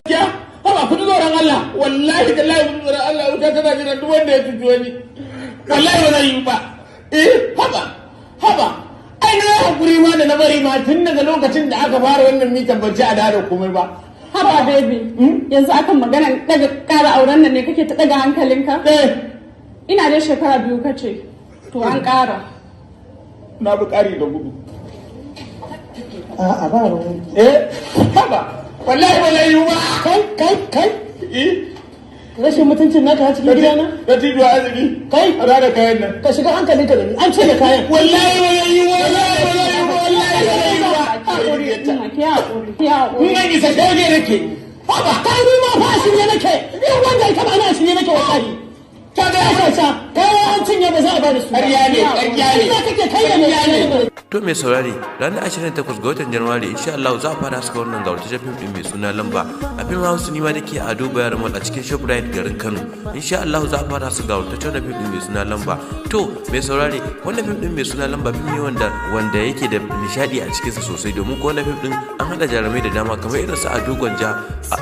Ya haba, ku ji tsoron Allah. Wallahi tallahi ku ji tsoron Allah. Wuta tana jiran duk wanda ya cuci wani. Wallahi ba zai yi ba. Eh, haba haba, ai na yi hakuri ma da na bari ma tun daga lokacin da aka fara wannan mitan, ban ci a da komai ba. Haba baby, yanzu akan maganan daga ƙara auren nan ne kake ta daga hankalinka? Eh. Ina dai shekara 2 kace, to an ƙara. Na bi ƙari da gudu. A'a, ba ruwan. Eh, haba, wallahi ba zai yi ba. Kai, kai, kai! Eh. Rashin mutuncin naka a cikin gidana? Da tijuwa azumi. Kai! A da kayan nan. Ka shiga hankalinka da ni, an ce da kayan. Wallahi ba zai yi ba, wallahi ba zai yi ba, wallahi ba zai yi ba. Ina ki haƙuri, ki haƙuri. In an isa shege nake. Haba, kai, ni ma fa a shirye nake. Ni wanda ya taba ana shirye nake wallahi. Ta ga Ya sha, kai, an cinye, ba za a ba da su. Ƙarya ne, ƙarya ne. Ina kake kai da mai. To mai saurari, ranar 28 ga watan Januwari insha Allah za a fara haska wannan gawurtaccen fim din mai suna Lamba a fim House Cinema da ke Ado Bayero Mall a cikin Shoprite garin Kano. Insha Allah za a fara haska gawurtaccen wannan fim din mai suna Lamba. To mai saurari, wannan fim din mai suna Lamba fim ne wanda yake da nishadi a cikinsa sosai, domin ko wannan fim din an hada jarumai da dama kamar irin su Ado Gwanja,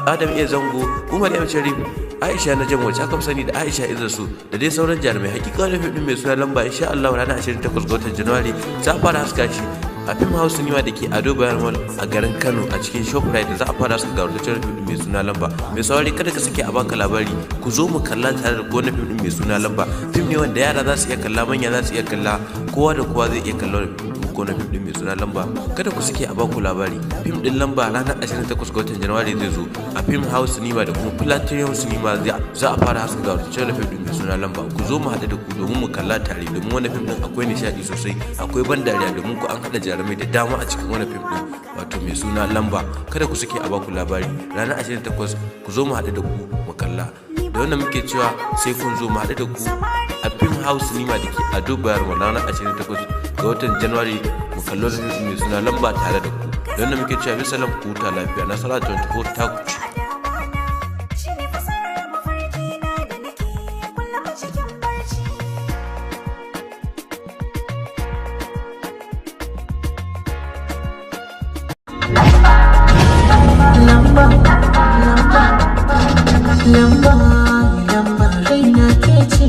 Adam A Zango, Umar M Sharif, Aisha na Jamo wacce aka fi sani da Aisha Idrisu, da dai sauran jarumai. Hakika wannan fim din mai suna Lamba, insha Allah ranar 28 ga watan Januwari za a fara haska shi a Film House Cinema da ke Ado Bayero Mall a garin Kano a cikin Shoprite da za a fara haska gawurtaccen fim din mai suna Lamba. Mai saurari, kada ka sake a baka labari. Ku zo mu kalla tare da wannan fim din mai suna Lamba. Fim ne wanda yara za su iya kalla, manya za su iya kalla, kowa da kowa zai iya kalla wannan fim din mai suna Lamba. Kada ku sake a baku labari. Fim din Lamba ranar 28 ga watan Januwari zai zo a Film House Cinema da kuma Platinum Cinema. Za a fara haska gawurtaccen fim din mai suna Lamba. Ku zo mu haɗu da ku domin mu kalla tare, domin wannan fim din akwai nishaɗi sosai, akwai ban dariya, domin ku an haɗa jarumai da dama a cikin wannan fim din wato mai suna Lamba. Kada ku sake a baku labari. Ranar 28 ku zo mu haɗu da ku mu kalla. Da wannan muke cewa sai kun zo mu haɗu da ku a Film House Cinema da ke Ado Bayero ranar 28 ga watan Januwari, mu kallo mai suna Lamba tare da ku. Da wannan muke cewa bisalam, ku huta lafiya. Nasara 24 ta ku ci. Shi ne fasarar mafarki na da nake kullum a cikin barci. Lamba, lamba, lamba, lamba, raina ke ce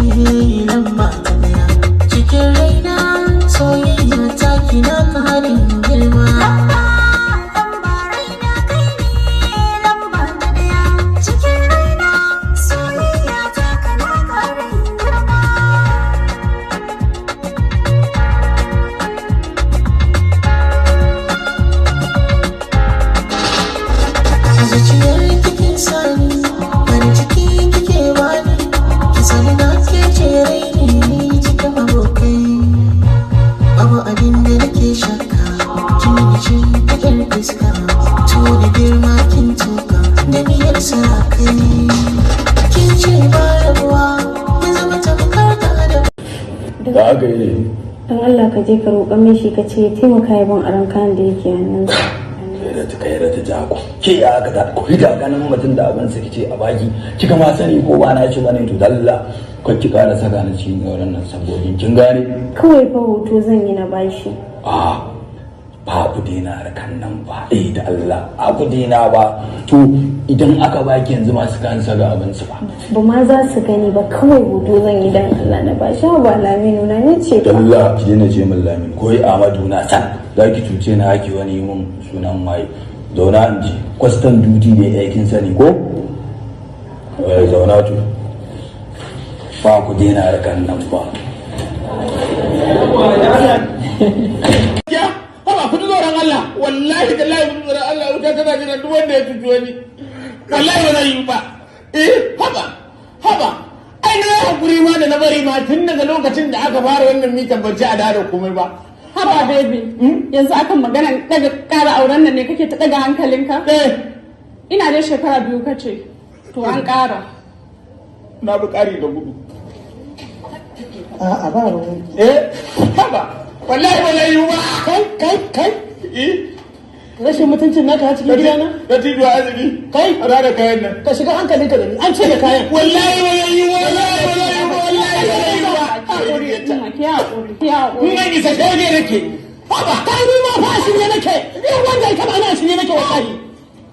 lamba ta daya. Cikin raina soyayya ta kina karin girma. Lamba, raina kai ne lamba ta daya. Cikin raina soyayya ta kana karin girma. A zuciyar kike sani, farin ciki kike bani, ki sani na ke ce raini cikin abokai. Babu abin da nake shakka, kin yi shimfiɗar fuska, tuwo da girma kin tuka, da miyar sarakai. Kin ce ba rabuwa, mun zama tamkar da adam. Da aka yi ne? Don Allah ka je ka roƙa min shi, ka ce ya taimaka ya ban aron kayan da yake hannunsa. Kai da ta kai da ta jako ke, ya aka ta ko da ganin mutum da abin sa kice a baki, kika ma sani ko ba na ci bane. To dalla ko ki kara saka ni cikin wannan sabogin, kin gane? Kawai fa hoto zan yi na bashi. A ba ku daina harkan nan ba. Eh, da Allah a ku daina ba. To idan aka baki yanzu masu kan saka abin su ba. Ba ma za su gani ba, kawai hoto zan yi dan Allah na bashi. Ba Laminu na, ni ce fa. Dalla ki daina ce min Lamin ko Ahmadu na san za ki cuce ni, haki wani mun sunan waye. Zauna in ji, custom duty ne aikin sani ko? Eh, zauna. To ba ku daina harkan nan ba. Ya haba, Haba, ku ji tsoron Allah. Wallahi tallahi, ku ji tsoron Allah. Wuta tana jiran duk wanda ya cuci wani. Wallahi ba zai yi ba. Eh, haba, haba. Ai na hakuri ma da na bari ma tun daga lokacin da aka fara wannan mitan, ban ci a da komai ba. Haba baby, yanzu akan magana daga ƙara auren nan ne kake ta daga hankalinka? Eh. Ina dai shekara 2 kace, to an ƙara. Na bi ƙari da gudu. A'a, ba ruwan. Eh, haba. Wallahi ba zai yi ba. Kai, kai, kai. Eh. Rashin mutuncin naka a cikin gidana. Dattijo arziki. Kai. A da kayan nan. Ka shiga hankalinka da ni, an ce da kayan. Wallahi ba zai yi, wallahi ba zai yi, wallahi ba zai yi ba. Haƙuri, Umma, ki haƙuri, ki haƙuri. In an isa shege nake. Haba, kai, ni ma fa a shirye nake. Ni wanda ya taba, ina shirye nake wallahi.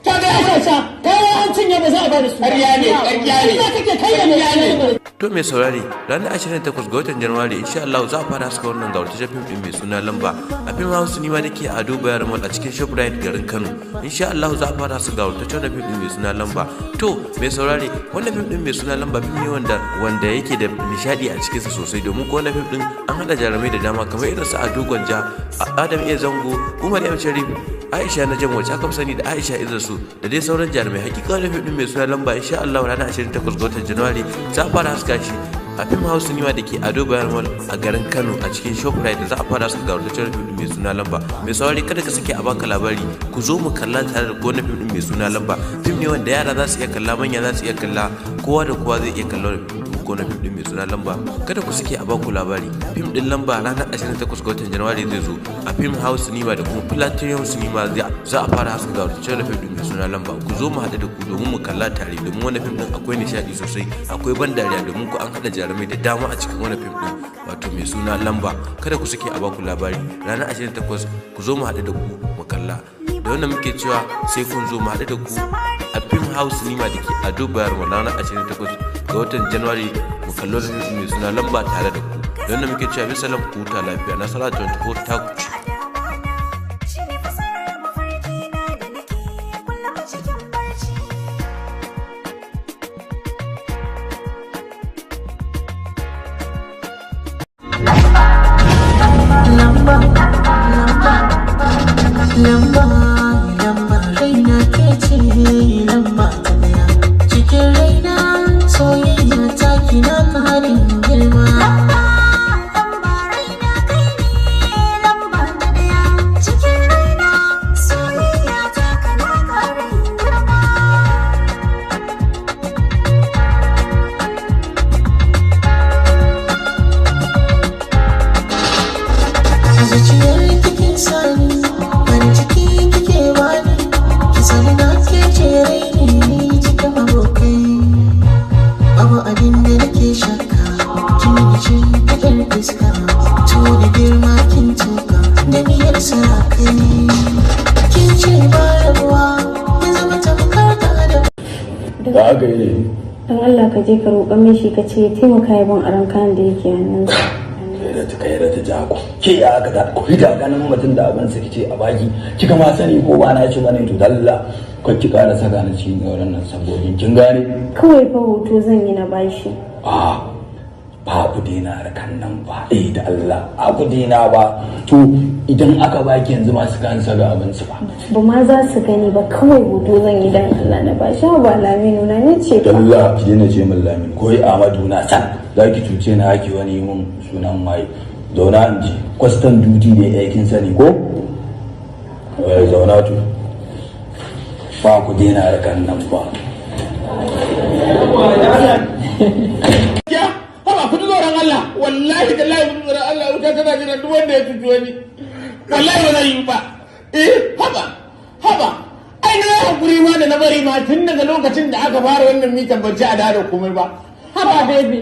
Ta ga Ya sha kayan an cinye, ba za a bada su ba. Ƙarya ne, ƙarya ne. Ina kake kai da ne. To mai saurari, ranar 28 ga watan Januwari insha Allah za a fara haska wannan gawurtaccen fim din mai suna Lamba a fim House Cinema da ke Ado Bayero Mall a cikin Shoprite garin Kano. Insha Allah za a fara haska gawurtaccen fim din mai suna Lamba. To mai saurari, wannan fim din mai suna Lamba fim ne wanda yake da nishadi a cikinsa sosai, domin ko wannan fim din an hada jarumai da dama kamar irin su Ado Gwanja, Adam A Zango, Umar M Sharif, Aisha Najam wacce aka fi sani da Aisha Idrisu, da dai sauran jarumai. Hakika wannan fim din mai suna Lamba, insha Allah ranar 28 ga watan Januwari za a fara haska shi a Film House Cinema da ke Ado Bayero Mall a garin Kano a cikin Shoprite. Da za a fara haska gawurtaccen fim din mai suna Lamba. Mai saurari, kada ka sake a baka labari. Ku zo mu kalla tare da wannan fim din mai suna Lamba. Fim ne wanda yara za su iya kalla, manya za su iya kalla, kowa da kowa zai iya kalla wannan fim din mai suna Lamba. Kada ku sake a baku labari. Fim din Lamba ranar 28 ga watan Januwari zai zo a Film House Cinema da kuma Platinum Cinema. Za a fara haska gawurtaccen fim din mai suna Lamba. Ku zo mu haɗu da ku domin mu kalla tare, domin wannan fim din akwai nishaɗi sosai, akwai ban dariya, domin ku an haɗa jarumai da dama a cikin wannan fim din, wato mai suna Lamba. Kada ku sake a baku labari. Ranar 28 ku zo mu haɗu da ku mu kalla. Da wannan muke cewa sai kun zo mu haɗu da ku a Film House Cinema da ke Ado Bayero ranar 28 ga watan Januwari, mu kallo mai suna Lamba tare da ku. Da wannan muke cewa bisalam, ku huta lafiya. Nasara 24 ta ku ci. Shi ne fasarar mafarki na da nake kullum a cikin barci. Lamba, lamba, lamba, lamba, raina ke ce lamba ta daya. Cikin raina soyayya ta kina karin girma. Lamba, lamba, raina kai ne lamba ta daya. Cikin raina soyayya ta kana ƙarin girma. A zuciyar kike sani, farin ciki kike bani, ki sani na ke ce raini cikin abokai. Babu abin da nake shakka, kin yi cin kadar fuska, to da girma kin tuka, da miyar sarakai. Kin ce ba rabuwa, mun zama tamkar da adam. Da aka yi ne? Don Allah ka je ka roƙa min shi, ka ce ya taimaka ya ban aron kayan da yake hannunsa. Kai da ta kai da ta jako ke, ya aka ta ku da ganin mutum da abin sa kice a baki, kika ma sani ko ba na ci bane. To dalla kar ki kara saka ni cikin auren nan sabogin, kin gane? Kawai fa hoto zan yi na bashi. A ba ku daina harkan nan ba. Eh, da Allah a ku daina ba. To idan aka baki yanzu masu kan saka abin su ba? Ba ma za su gani ba, kawai hoto zan yi dan Allah na bashi. Ba Laminu na ne ce fa. Dalla ki daina ce min Lamin ko Ahmadu na san za ki cuce ni haki wani mun sunan waye. Zauna in ji, custom duty ne. Eh, kin sani ko? Eh, zauna. To ba ku daina harkan nan ba. Ya haba, ku ji tsoron Allah. Wallahi tallahi, ku ji tsoron Allah. Wuta tana jiran duk wanda ya cuci wani. Wallahi ba zai yi ba. Eh, haba, haba. Ai na hakuri ma da na bari ma tun daga lokacin da aka fara wannan mitan, ban ci a da komai ba. Haba baby,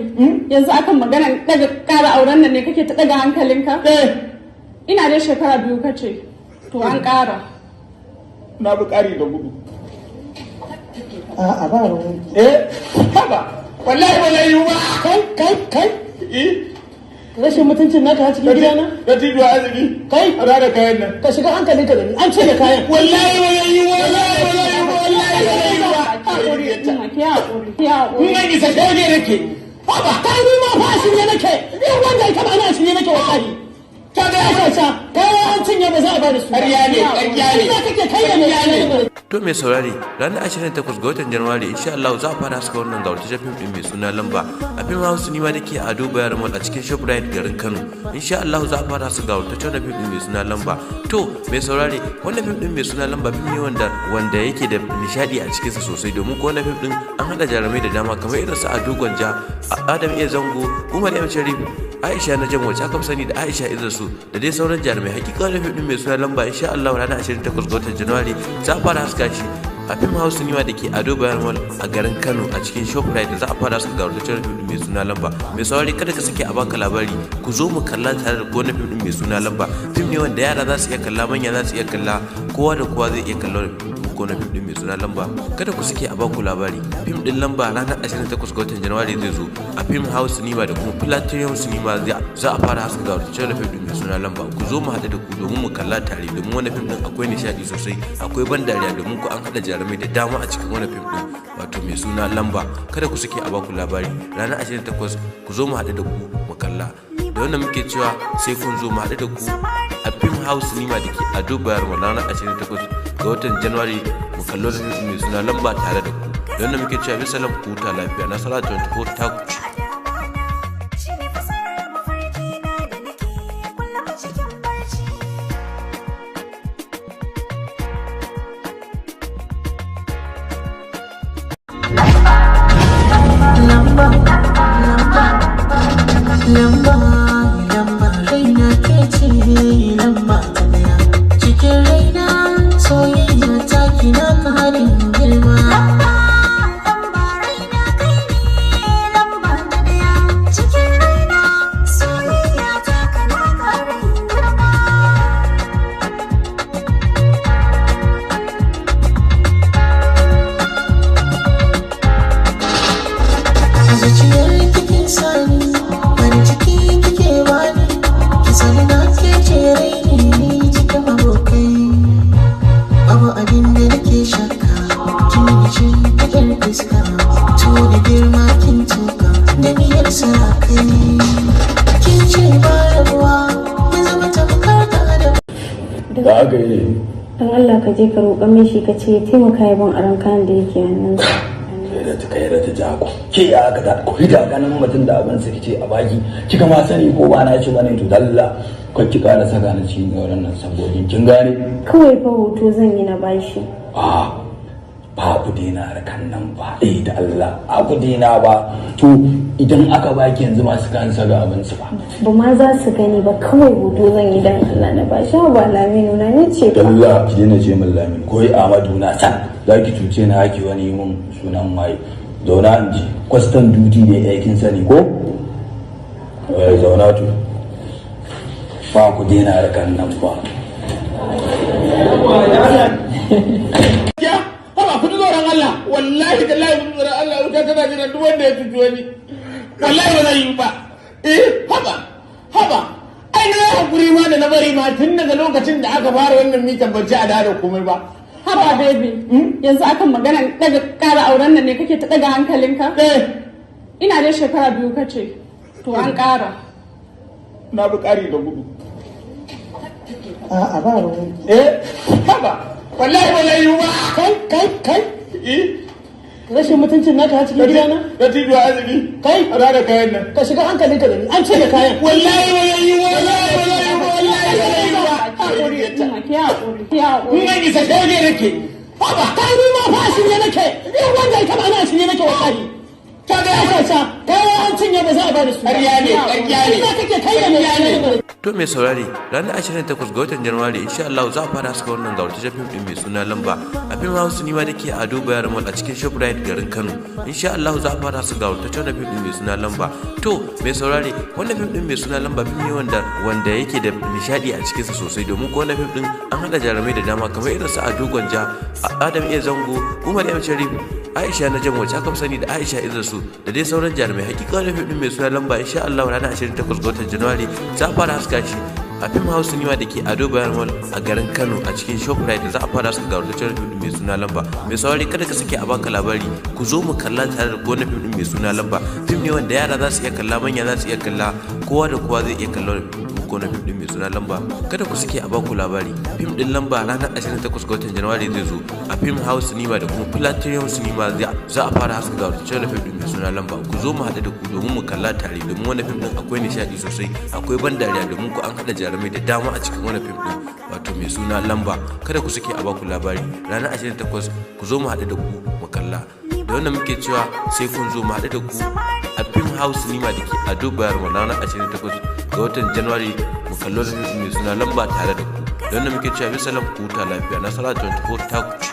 yanzu akan magana daga ƙara auren nan ne kake ta daga hankalinka? Eh. Ina dai shekara 2 kace, to an ƙara. Na bi ƙari da gudu. A'a, ba ruwan. Eh, haba. Wallahi ba zai yi ba. Kai, kai, kai. Eh. Rashin mutuncin naka a cikin gidana. Dattijo arziki. Kai. A da kayan nan. Ka shiga hankalinka da ni, an ce da kayan. Wallahi ba zai yi, wallahi ba zai yi, wallahi ba zai yi ba. Haƙuri, Umma, ki haƙuri, ki haƙuri. In an isa shege nake. Haba, kai, ni ma fa a shirye nake. Ni wanda ya taba, ina shirye nake wallahi. Ta ga Ya sha kayan an cinye. cinye ba za a bada su. Ƙarya ne, ƙarya ne. Kake kai da ne. To mai saurari, ranar 28 ga watan Januwari insha Allah za a fara haska wannan gawartaccen fim din mai suna Lamba a fim House Cinema da ke a Ado Bayero Mall a cikin Shoprite garin Kano. Insha Allah za a fara haska gawartaccen fim din mai suna Lamba. To mai saurari, wannan fim din mai suna Lamba fim ne wanda yake da nishadi a cikinsa sosai, domin ko wannan fim din an hada jarumai da dama kamar irin su Ado Gwanja, Adam A Zango, Umar M Sharif, Aisha na Jamo wacce aka fi sani da Aisha Idrisu da dai sauran jarumai. Hakika wannan fim din mai suna Lamba insha Allah ranar 28 ga watan Januwari za a fara haska shi a fim House Cinema da ke Ado Bayero Mall a garin Kano a cikin Shoprite. Za a fara haska gawartaccen fim din mai suna Lamba. Mai saurari, kada ka sake a baka labari, ku zo mu kalla tare da wannan fim din mai suna Lamba. Fim ne wanda yara za su iya kalla, manya za su iya kalla, kowa da kowa zai iya kallon ko na fim din mai suna Lamba. Kada ku sake a baku labari. Fim din Lamba ranar 28 ga watan Januwari zai zo a Film House Cinema da kuma Platinum Cinema. Za a fara haska gawartaccen fim din mai suna Lamba. Ku zo mu haɗu da ku domin mu kalla tare, domin wani fim din akwai nishaɗi sosai, akwai ban dariya, domin ku an haɗa jarumai da dama a cikin wani fim din wato mai suna Lamba. Kada ku sake a baku labari, ranar 28 ku zo mu haɗu da ku mu kalla. Da wannan muke cewa sai kun zo mu haɗu da ku a Film House Cinema da ke Ado Bayero ranar 28 ga watan Januwari, mu kallo da mai suna Lamba tare da ku. Da wannan muke cewa bisalam, ku huta lafiya. Nasara 24 ta ku ci. Shi ne fasarar mafarki na da nake kullum cikin barci. Lamba, lamba, lamba, lamba, raina ke ce lamba ta daya cikin raina, soyayya ta kina karin girma. Lamba, lamba, raina kai ne lamba ta daya cikin raina, soyayya ta kana karin girma. A zuciyar kikin sani, farin ciki kike bani, ki sani na ke ce raini cikin abokai. Babu abin da nake shakka, kin yi shi kadar fuska, to da girma kin tuka da miyar sarakai. Kin ce ba rabuwa, mun zama tamkar da adam. Da aka yi ne? Dan Allah ka je ka roƙa min shi, ka ce ya taimaka ya ban aron kayan da yake hannunsa. Kai da ta kai da ta jako ke ya aka ta ko da ganin mutum da abin sa kice a baki, kika ma sani ko ba na ci bane. To dalla ko ki kara saka ni cikin auren nan sabogin, kin gane? Kawai fa hoto zan yi na bashi. A ba ku daina harkan nan ba, eh, da Allah a ku daina ba. To idan aka baki yanzu masu kan saka abin su ba? Ba ma za su gani ba, kawai hoto zan yi dan Allah na bashi. Ba Laminu na ni ce fa. Dalla ki daina ce min Lamin ko Amadu na san za ki cuce ni haki wani mun sunan waye. Zauna in ji, custom duty ne, eh, kin sani ko? Eh, zauna. To ba ku daina harkan nan ba. Ya haba, ku ji tsoron Allah, wallahi tallahi ku ji tsoron Allah, wuta tana jiran duk wanda ya cuci wani. Wallahi ba zai yi ba. Eh, haba haba, ai na yi hakuri ma da na bari ma tun daga lokacin da aka fara wannan mitan ban ci a da komai ba. Haba baby, yanzu akan maganar daga ƙara auren nan ne kake ta daga hankalinka? Eh. Ina dai shekara 2 kace, to an ƙara. Na bi ƙari da gudu. A'a, ba ruwan. Eh, haba, wallahi ba zai yi ba. Kai, kai, kai! Eh. Rashin mutuncin naka a cikin gidana? Da tijuwa arziki. Kai! A da kayan nan. Ka shiga hankalinka da ni, an cire kayan. Wallahi ba zai yi, wallahi ba zai yi, wallahi ba zai yi ba. Umma, ki haƙuri, ki haƙuri. In an isa shege nake. Haba, kai, ni ma fa a shirye nake. Ni wanda ya taba ina shirye nake wallahi. Ta ga Ya kyauta, kayan an cinye ba za a bada su. Ƙarya ne, ƙarya ne. Ina kake kai da ne. To mai saurari, ranar 28 ga watan Januwari insha Allah za a fara haska wannan gawartaccen fim din mai suna Lamba a Film House Cinema da ke Ado Bayero Mall a cikin Shoprite garin Kano. Insha Allah za a fara haska gawartaccen fim din mai suna Lamba. To mai saurari, wannan fim din mai suna Lamba fim ne wanda yake da nishadi a cikinsa sosai, domin ko wannan fim din an hada jarumai da dama kamar irin su Ado Gwanja, Adam A Zango, Umar M Sharif, Aisha na Jamo wacce aka fi sani da Aisha Idrisu da dai sauran jarumai. Hakika wannan fim din mai suna Lamba insha Allah ranar 28 ga watan Januwari za a fara haska shi a Film House Cinema da ke Ado Bayero Mall a garin Kano a cikin Shoprite. Za a fara haska gawartaccen fim din mai suna Lamba. Mai saurari, kada ka sake a baka labari, ku zo mu kalla tare da wannan fim din mai suna Lamba. Fim ne wanda yara za su iya kalla, manya za su iya kalla, kowa da kowa zai iya kallon. muku wannan fim din mai suna Lamba. Kada ku sake a baku labari. Fim din Lamba ranar 28 ga watan January zai zo a Film House Cinema da kuma Platinum Cinema. Za a fara haska gawurtaccen fim din mai suna Lamba. Ku zo mu haɗu da ku domin mu kalla tare, domin wannan fim din akwai nishaɗi sosai, akwai ban dariya, domin ku an haɗa jarumai da dama a cikin wannan fim din wato mai suna Lamba. Kada ku sake a baku labari. Ranar 28 ku zo mu haɗu da ku mu kalla. Da wannan muke cewa sai kun zo mu haɗu da ku a Film House Cinema da ke a Dubai ranar 28 ga watan January, mu kallo da mai suna Lamba tare da ku. Da wannan muke cewa bisalam, ku huta lafiya. Nasara 24 ta ku ci.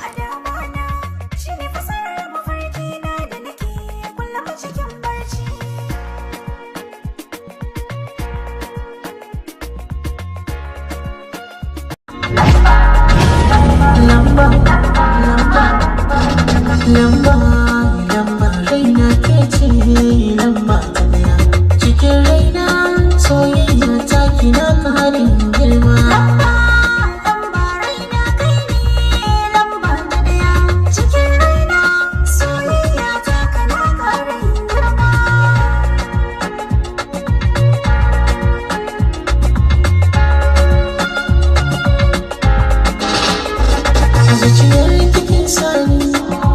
Shi ne fasarar mafarki na da nake kullum cikin barci. Lamba, lamba, lamba, lamba, raina ke ce lamba ta daya. Cikin raina soyayya ta kina karin girma. Lamba, lamba, raina kai ne lamba ta daya. Cikin raina soyayya ta kana karin girma. A zuciyar kikin sani,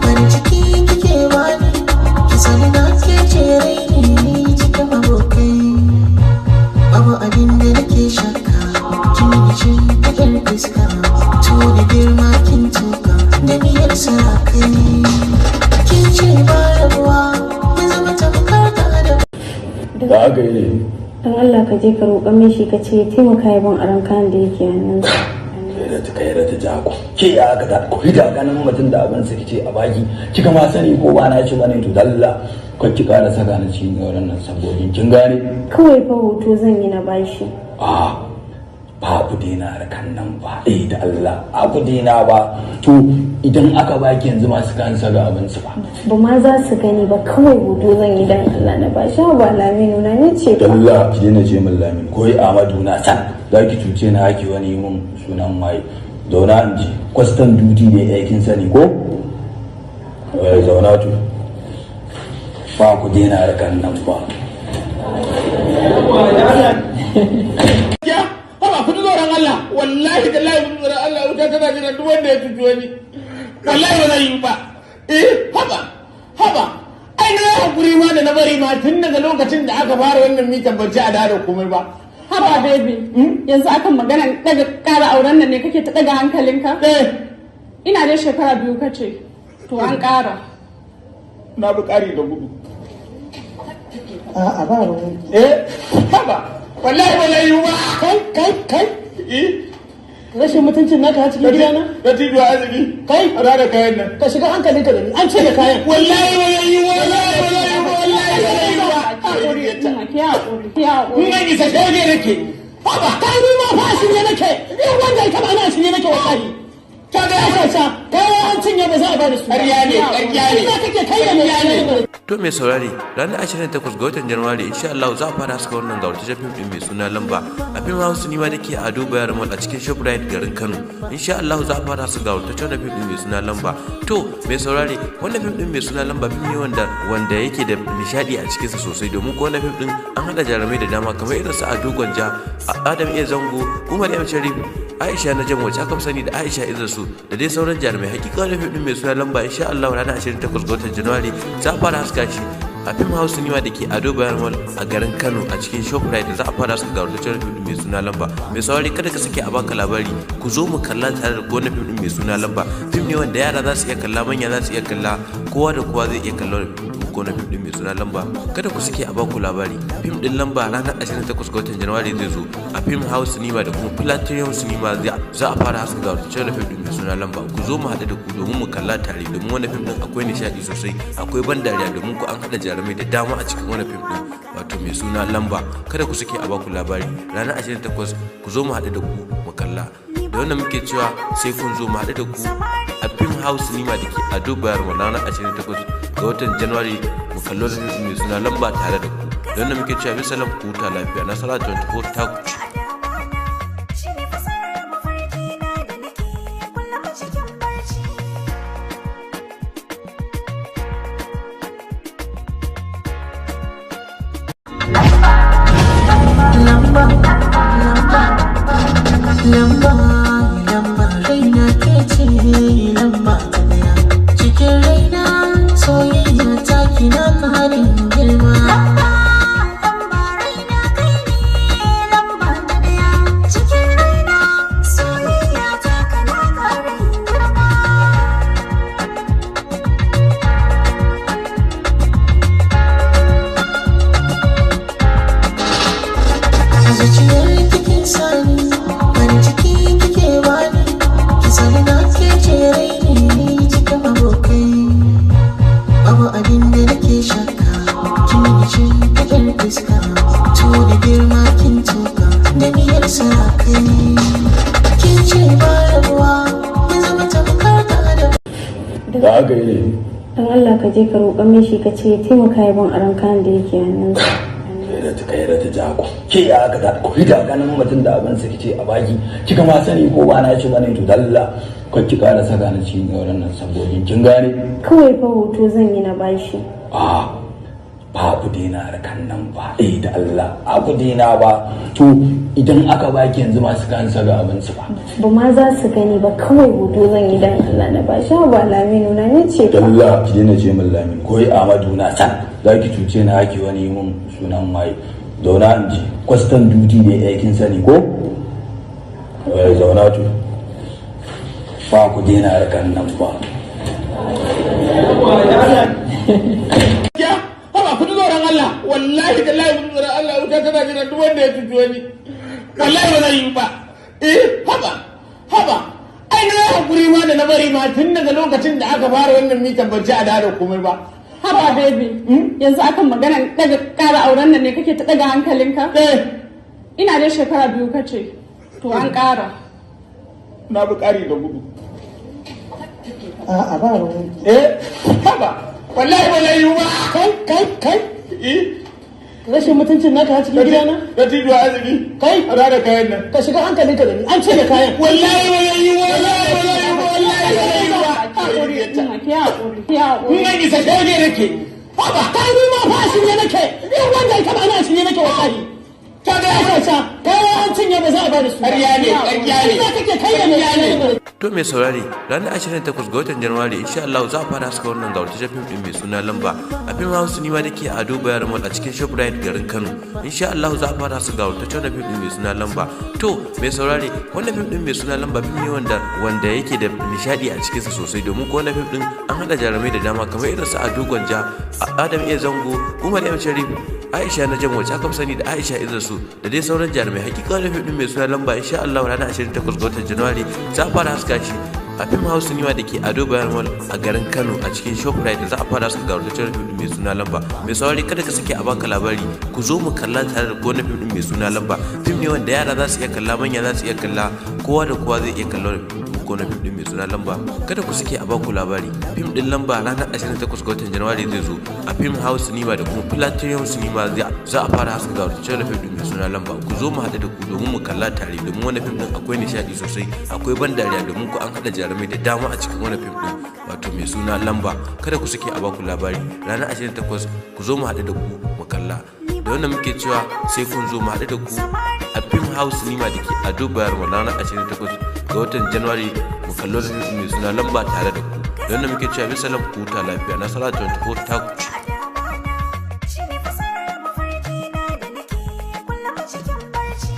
farin ciki kike bani, ki sani na ke ce raini cikin abokai. Babu abin da nake shakka, kin yi ce kadar fuska, to da girma kin tuka, da miyar sarakai. Kin ce ba rabuwa, mun zama tamkar da adam. Da aka yi ne? Dan Allah ka je ka roƙa min shi, ka ce ya taimaka ya ban aron kayan da yake hannunsa. Kai da ta kai da ta ja ku ke ya aka ta ku da ganin mutum da abin sa kice a baki, kika ma sani ko ba na ci bane. To dalla kar ki kara saka ni cikin wannan sabogin, kin gane? Kawai fa hoto zan yi na bashi. A ba ku daina harkan nan ba. Eh, da Allah a ku daina ba. To idan aka baki yanzu masu kan saka abin su ba? Ba ma za su gani ba, kawai hoto zan yi dan Allah na bashi. Ba Laminu na, ni ce fa. Dalla ki daina ce min Lamin ko Ahmadu na san za ki cuce ni haki wani mun sunan waye. Zauna in ji, custom duty ne aikin sani ko? Eh, zauna. To ba ku daina harkan nan ba. Ya haba, ku ji tsoron Allah, wallahi tallahi ku ji tsoron Allah. Wuta tana jiran duk wanda ya cuci wani. Wallahi ba zai yi ba. Eh, haba haba, ai na yi hakuri ma da na bari ma tun daga lokacin da aka fara wannan mitan ban ci a da komai ba. Haba baby, yanzu akan maganan daga ƙara auren nan ne kake ta daga hankalinka? Eh. Ina dai shekara 2 kace, to an ƙara. Na bi ƙari da gudu. A'a, ba ruwan. Eh, haba, wallahi ba zai yi ba. Kai, kai, kai, eh. Rashin mutuncin naka a cikin gidana? Da tijo azumi. Kai. A da kayan nan. Ka shiga hankalinka da ni, an ce da kayan. Wallahi ba zai yi, wallahi ba zai yi, wallahi ba zai yi ba. Haƙuri, ki haƙuri, ki haƙuri. In an isa shege nake. Haba, kai, ni ma fa a shirye nake. Ni wanda ya taba ni a shirye nake wallahi. Ta ga Ya sha, kai, an cinye, ba za a bada su ba. Ƙarya ne, ƙarya ne. Ina kake kai da ne. To mai saurari, ranar 28 ga watan Januwari insha Allah za a fara haska wannan gawurtaccen fim din mai suna Lamba a Film House Cinema da ke Ado Bayero Mall a cikin Shoprite garin Kano. Insha Allah za a fara haska gawurtaccen fim din mai suna Lamba. To mai saurari, wannan fim din mai suna Lamba fim ne wanda yake da nishadi a cikinsa sosai, domin ko wannan fim din an hada jarumai da dama kamar irin su Ado Gwanja, Adam A Zango, Umar M Sharif, Aisha na Jamo wacce aka fi sani da Aisha Izasu, da dai sauran jarumai. Hakika wannan fim din mai suna Lamba insha Allah ranar 28 ga watan Januwari za a fara haska shi a Film House Cinema da ke Ado Bayero Mall a garin Kano a cikin Shoprite. Da za a fara haska gawurtaccen fim din mai suna Lamba. Mai saurari, kada ka sake a baka labari. Ku zo mu kalla tare da wannan fim din mai suna Lamba. Fim ne wanda yara za su iya kalla, manya za su iya kalla, kowa da kowa zai iya kalla wannan fim din mai suna Lamba. Kada ku sake a baku labari. Fim din Lamba ranar 28 ga watan Januwari zai zo a Film House Cinema da kuma Platinum Cinema. Za a fara haska gawurtaccen fim din mai suna Lamba. Ku zo mu haɗu da ku domin mu kalla tare, domin wannan fim din akwai nishaɗi sosai, akwai ban dariya, domin ku an haɗa jarumai da dama a cikin wannan fim din wato mai suna Lamba. Kada ku sake a baku labari. Ranar 28 ku zo mu haɗu da ku mu kalla. Da wannan muke cewa sai kun zo mu haɗu da ku a Film House Cinema da ke Ado Bayero Mall ranar 28 ga watan January, mu kallo da fim mai suna Lamba tare da ku. Da wannan muke cewa bisalam, ku huta lafiya. Nasara 24 ta ku ci. Shi ne fasarar mafarki na da nake kullum cikin barci. Lamba, lamba. ne? Dan Allah ka je ka roƙa min shi, ka ce ya taimaka ya ban aron kayan da yake hannunsa. Kai da ta kai da ta jako ke ya aka ta ko da ganin mutum da abin sa kice a baki, kika ma sani ko ba na ci bane. To dalla ko ki kara saka ni cikin wannan sabogin, kin gane? Kawai fa hoto zan yi na bashi. A ba ku daina harkan nan ba. Eh, da Allah a ku daina ba. To idan aka baki yanzu masu kan saka abin su ba. Ba ma za su gani ba, kawai hoto zan yi dan Allah na bashi. Ba Laminu na, ni ce fa. Dalla ki daina ce min Lamin ko Ahmadu na san za ki cuce ni haki wani mun sunan waye. Zauna in ji, custom duty ne aikin sani ko? Eh, zauna. To ba ku daina harkan nan ba. Ya haba, ku ji tsoron Allah, wallahi tallahi ku ji tsoron Allah. Wuta tana jiran duk wanda ya cuci wani. Wallahi ba zai yi ba. Eh, haba haba, ai na hakuri ma da na bari ma tun daga lokacin da aka fara wannan mitan ban ci a da komai ba. Haba baby, yanzu akan magana daga ƙara auren nan ne kake ta daga hankalinka? Eh. Ina dai shekara 2 kace, to an ƙara. Na bi ƙari da gudu. A'a, ba ruwan. Eh, haba, wallahi ba zai yi ba. Kai, kai, kai! Eh. Rashin mutuncin naka a cikin gidana? Da tijuwa arziki. Kai! A da kayan nan. Ka shiga hankalinka da ni, an ce da kayan. Wallahi ba zai yi, wallahi ba zai yi, wallahi ba zai yi ba. Ki haƙuri, ki haƙuri. In an isa shege nake. Haba, kai, ni ma fa a shirye nake. Ni wanda ya taba ni a shirye nake wallahi. Ta ga Ka sa kayan an cinye, ba za a bada su ba. Ƙarya ne, ƙarya ne. Ina kake kai da Ƙarya ne. mai? To mai saurari, ranar 28 ga watan Januwari insha Allah za a fara haska wannan gawurtaccen fim din mai suna Lamba a fim House Cinema da ke Ado Bayero Mall a cikin Shoprite garin Kano. Insha Allah za a fara haska gawurtaccen fim din mai suna Lamba. To mai saurari, wannan fim din mai suna Lamba fim ne wanda yake da nishadi a cikinsa sosai, domin ko wannan fim din an hada jarumai da dama kamar irin su Ado Gwanja, Adam A Zango, Umar M Sharif, Aisha na Jamo wacce aka fi sani da Aisha Idrisu, da dai sauran jarumai. Hakika wannan fim din mai suna Lamba insha Allah ranar 28 ga watan Januwari za a fara haska shi a Film House Cinema da ke Ado Bayero Mall a garin Kano a cikin Shoprite. Za a fara haska gawurtaccen fim din mai suna Lamba. Mai saurari, kada ka sake a baka labari, ku zo mu kalla tare da wannan fim din mai suna Lamba. Fim ne wanda yara za su iya kalla, manya za su iya kalla, kowa da kowa zai iya kalla wannan fim din mai suna Lamba. Kada ku sake a baku labari. Fim din Lamba ranar 28 ga watan Januwari zai zo a Film House Cinema da kuma Platinum Cinema. Za a fara haska gawurtaccen fim din mai suna Lamba. Ku zo mu haɗu da ku domin mu kalla tare, domin wannan fim din akwai nishaɗi sosai, akwai ban dariya, domin ku an haɗa jarumai da dama a cikin wannan fim din wato mai suna Lamba. Kada ku sake a baku labari, ranar 28 ku zo mu haɗu da ku mu kalla. Da wannan muke cewa sai kun zo mu haɗu da ku a Film House Cinema da ke Ado Bayero ranar 28 ga watan Januwari, mu kallo da fim mai suna Lamba tare da ku. Da wannan muke cewa bisalam, ku huta lafiya. Nasara 24 ta ku ci. Shi ne fasarar mafarki na da nake kullum a cikin barci.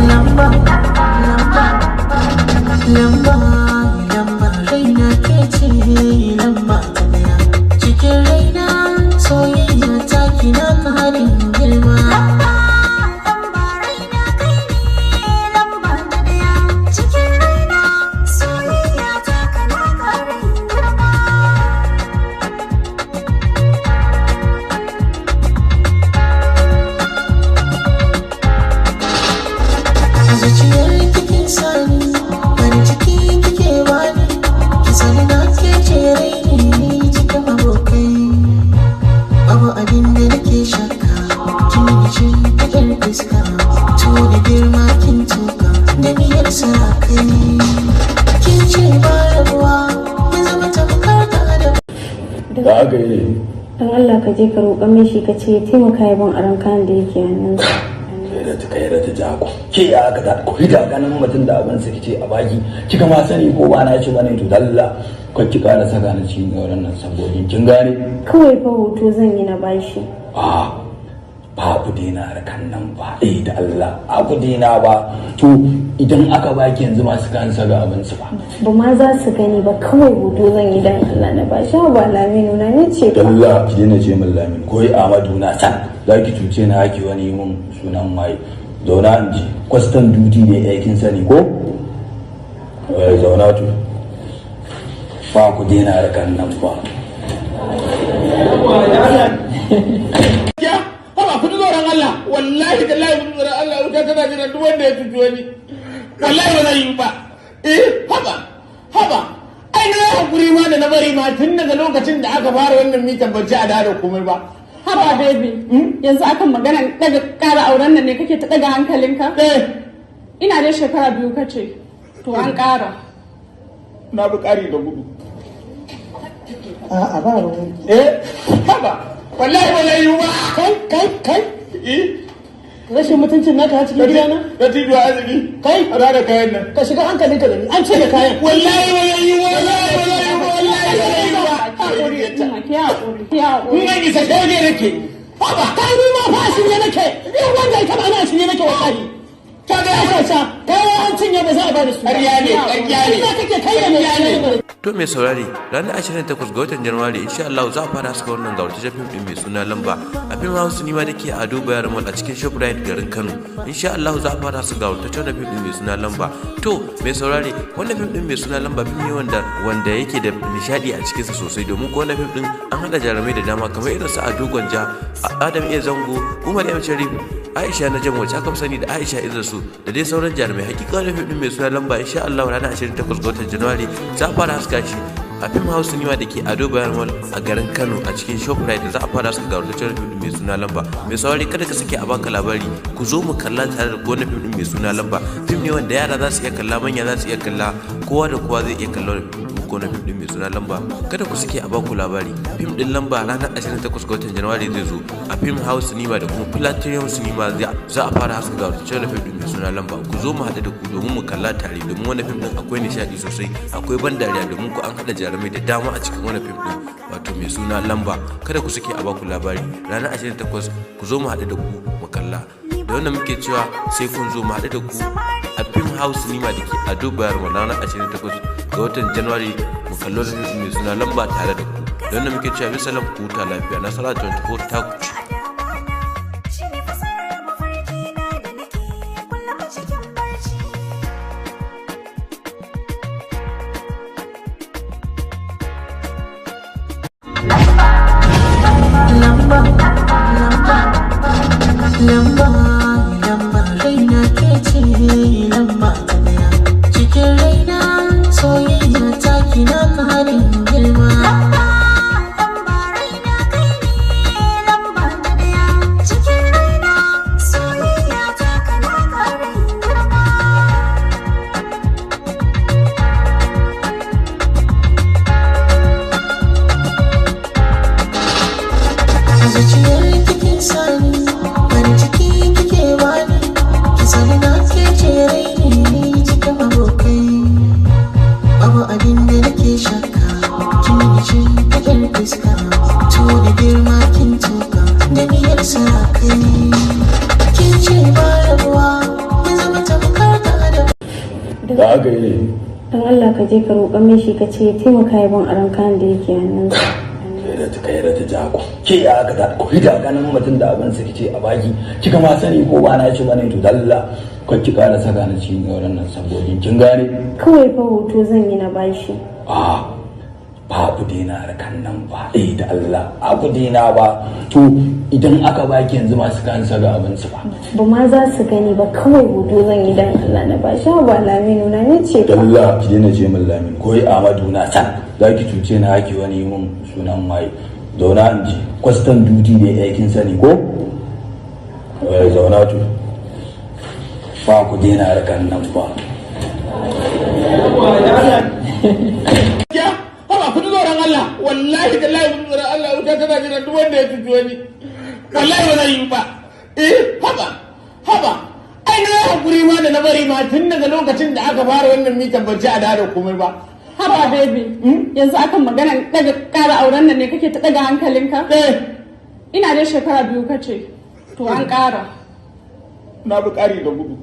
Lamba, lamba, lamba, lamba, raina ke ce lamba ta daya. Cikin raina soyayya ta kina karin girma. Lamba, lamba, raina kai ne lamba ta daya. Cikin raina soyayya ta kana karin girma. A zuciyar kike sani, farin ciki kike bani, ki sani na ke ce raini cikin abokai. Babu abin da nake shakka, kin yi shimfiɗar fuska, to da girma kin tuka, da miyar sarakai. Kin ce ba rabuwa, mun zama tamkar da adam. Da aka yi ne? Dan Allah ka je ka roƙa min shi, ka ce ya taimaka ya ban aron kayan da yake hannunsa. Kai da ta kai da ta jako ke ya aka ta ko da ganin mutum da abin sa kice a baki, kika ma sani ko ba na ci bane. To dalla ko ki kara saka ni cikin wannan sabogin, kin gane? Kawai fa hoto zan yi na bashi. A ba ku daina harkan nan ba. Eh, da Allah a ku daina ba. To idan aka baki yanzu masu kan saka abin su ba. Ba ma za su gani ba, kawai hoto zan yi dan Allah na bashi. Ba Laminu na, ni ce fa. Dalla ki daina ce min Lamin ko Ahmadu na san za ki cuce ni haki wani mun sunan waye. Zauna in ji, custom duty ne aikin sani ko? Eh, zauna. To ba ku daina harkan nan ba. Ya haba, Haba, ku ji tsoron Allah. Wallahi tallahi, ku ji tsoron Allah. Wuta tana jiran duk wanda ya cuci wani. Wallahi ba zai yi ba. Eh, haba, haba. Ai na yi hakuri ma da na bari ma tun daga lokacin da aka fara wannan mitan ban ci a da komai ba. Haba baby, yanzu akan maganan daga ƙara auren nan ne kake ta daga hankalinka? Eh. Ina dai shekara 2 kace, to an ƙara. Na bi ƙari da gudu. A'a, ba ruwan. Eh, haba. Wallahi ba zai yi ba. Kai, kai, kai. Eh. Rashin mutuncin naka a cikin gidana. Dattijo arziki. Kai. A da kayan nan. Ka shiga hankalinka da ni. An ce da kayan. Wallahi ba zai yi, wallahi ba zai yi, wallahi ba zai yi ba. Haƙuri, Umma, ki haƙuri, ki haƙuri. In an isa shege nake. Haba, kai, ni ma fa a shirye nake. Ni wanda ya taba ni a shirye nake wallahi. Ta ga Ka sha kai an cinye ba za a ba da su. Ƙarya ne, ƙarya ne. Ina kake kai da ne. To mai saurari, ranar 28 ga watan Januwari insha Allah za a fara haska wannan gawurtaccen fim din mai suna Lamba a Film House Cinema da ke a Ado Bayero Mall a cikin Shoprite garin Kano. Insha Allah za a fara haska gawurtaccen fim din mai suna Lamba. To mai saurari, wannan fim din mai suna Lamba fim ne wanda yake da nishadi a cikinsa sosai, domin ko wannan fim din an hada jarumai da dama kamar irin su Ado Gwanja, Adam A Zango, Umar M Sharif, Aisha na Jan wacce aka fi sani da Aisha Idrisu, da dai sauran jarumai. Hakika wannan fim din mai suna Lamba, insha Allah ranar 28 ga watan Januwari za a fara haska shi a Film House Cinema da ke Ado Bayero Mall a garin Kano a cikin Shoprite da za a fara haska gawurtaccen fim din mai suna Lamba. Mai saurari, kada ka sake a baka labari. Ku zo mu kalla tare da wannan fim din mai suna Lamba. Fim ne wanda yara za su iya kalla, manya za su iya kalla, kowa da kowa zai iya kalla wannan fim din mai suna Lamba. Kada ku sake a baku labari. Fim din Lamba ranar 28 ga watan Januwari zai zo a Film House Cinema da kuma Platinum Cinema. Za a fara haska gawurtaccen fim din mai suna Lamba. Ku zo mu haɗu da ku domin mu kalla tare, domin wannan fim din akwai nishaɗi sosai, akwai ban dariya, domin ku an haɗa jarumai da dama a cikin wannan fim din, wato mai suna Lamba. Kada ku sake a baku labari. Ranar 28 ku zo mu haɗu da ku mu kalla. Da wannan muke cewa sai kun zo mu haɗu da ku a Film House Cinema da ke Ado Bayero ranar 28 ga watan January, mu kallo da fim mai suna Lamba tare da ku. Da wannan muke cewa bisalam, ku huta lafiya. Nasara 24 ta ku ci. Shi ne fasarar mafarki na da nake kullum a cikin barci. Lamba, lamba, lamba, lamba, raina ke ce lamba ta daya. Cikin raina soyayya ta kina karin girma. Lamba, lamba, raina kai ne lamba ta daya. Cikin raina soyayya ta kana karin girma. A zuciyar kike sani, farin ciki kike bani, ki sani na ke ce raini cikin abokai. Babu abin da nake shakka, kin yi ce ta fuska, to da girma kin tuka da miyar sarakai. Kin ce ba rabuwa, mun zama tamkar da adam. Da aka yi ne? Don Allah ka je ka roƙa min shi, ka ce ya taimaka ya ban aron kayan da yake hannunsa. Kai da ta kai da ta ja ku ke ya aka ta ku da ganin mutum da abin sa kice a baki, kika ma sani ko ba na ci bane. To dalla ko ki kara saka ni cikin gauran nan sabogin, kin gane? Kawai fa hoto zan yi na bashi. A ba ku daina harkan nan ba. Eh, da Allah a ku daina ba. To idan aka baki yanzu masu kan saka abin su ba? Ba ma za su gani ba, kawai hoto zan yi dan Allah na bashi. Ba Laminu na, ni ce fa. Dalla ki daina ce min Lamin ko Amadu na san za ki cuce ni haki wani yi mun sunan waye. Zauna in ji. Custom duty da ya kin sani ko? Eh, zauna. To ba ku daina harkan nan ba. Ya, haba, ku ji tsoron Allah. Wallahi tallahi, ku ji tsoron Allah. Wuta tana jiran duk wanda ya cuci wani. Wallahi ba zai yi ba. Eh, haba, haba. Ai na yi hakuri ma da na bari ma tun daga lokacin da aka fara wannan mitan ban ci a da komai ba. Haba baby, yanzu akan maganan daga ƙara auren nan ne kake ta daga hankalinka? Eh. Ina dai shekara 2 kace, to an ƙara. Na bi ƙari da gudu.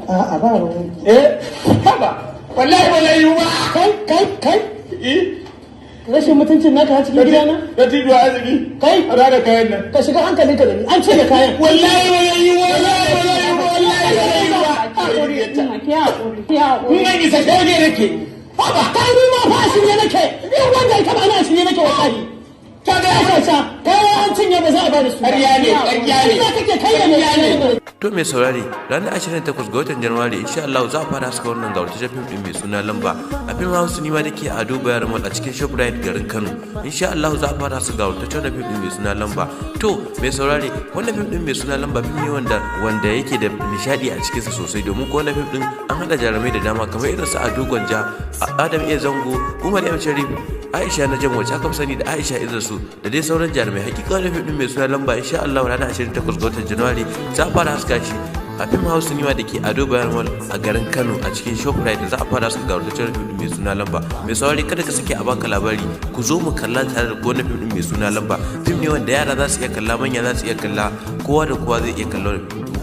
A'a, ba ruwan. Eh, haba. Wallahi ba zai yi ba. Kai, kai, kai. Eh. Rashin mutuncin naka a cikin gidana. Dattijo arziki. Kai. A da kayan nan. Ka shiga hankalinka da ni. An ce da kayan. Wallahi ba zai yi, wallahi ba zai yi, wallahi ba zai yi ba. Haƙuri, Umma, ki haƙuri, ki haƙuri. In an isa shege nake. Haba, kai, ni ma fa a shirye nake. Ni wanda ya taba ni a shirye nake wallahi. Ta ga Ka sha kai an cinye ba za a bada su. Ƙarya ne, ƙarya ne. Ƙarya kake kai ne, ƙarya ne. To mai saurari, ranar 28 ga watan Janairu insha Allah za a fara haska wannan gawartaccen fim din mai suna Lamba a fim House Cinema da ke Ado Bayero Mall a cikin Shoprite garin Kano. Insha Allah za a fara haska gawartaccen wannan fim din mai suna Lamba. To mai saurari, wannan fim din mai suna Lamba fim ne wanda yake da nishadi a cikinsa sosai, domin ko wannan fim din an hada jarumai da dama kamar irin su Ado Gwanja, Adam A Zango, Umar M Sharif, Aisha Najam wacce aka fi sani da Aisha Idrisu da dai sauran jarumai. Hakika wannan fim din mai suna Lamba insha Allah ranar 28 ga watan Janairu za a fara haska shi a fim House Cinema da ke Ado Bayero Mall a garin Kano a cikin Shoprite. Za a fara haska gawartaccen fim din mai suna Lamba. Mai saurari, kada ka sake a baka labari, ku zo mu kalla tare da wannan fim din mai suna Lamba. Fim ne wanda yara za su iya kalla, manya za su iya kalla, kowa da kowa zai iya kalla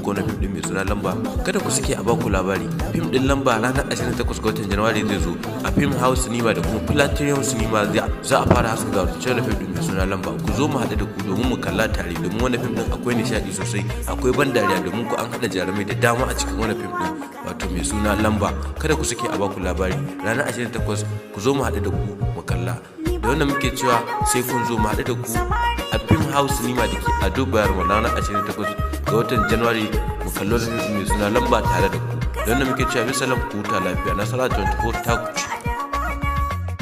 wannan fim din mai suna Lamba. Kada ku sake a baku labari, fim din Lamba ranar 28 ga watan Janairu zai zo a fim House Cinema da kuma Platinum Cinema. Za a fara haska gawartaccen fim din mai suna Lamba. Ku zo mu haɗu da ku domin mu kalla tare, domin wannan fim din akwai nishaɗi sosai, akwai ban dariya, domin ku an haɗa jarumai da dama a cikin wannan fim din wato mai suna Lamba. Kada ku sake a baku labari, ranar 28 ku zo mu haɗu da ku mu kalla. Da wannan muke cewa sai kun zo mu haɗu da ku a fim House Cinema da ke Ado Bayero ranar 28 ga watan January, mu kallo da fim mai suna Lamba tare da ku. Da wannan muke cewa bisalam, ku huta lafiya. Nasara 24 ta ku ci.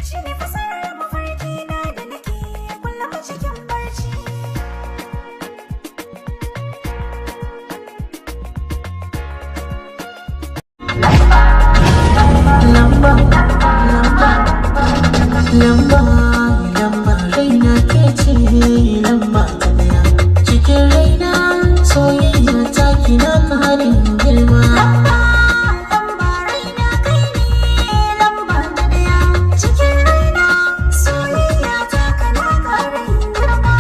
Shi ne fasarar mafarki na da nake kullum cikin barci. Lamba, lamba, lamba, lamba, raina ke ce lamba ta daya cikin raina, soyayya ta kina karin girma. Lamba, lamba, raina kai ne lamba ta daya cikin raina, soyayya ta kana karin girma.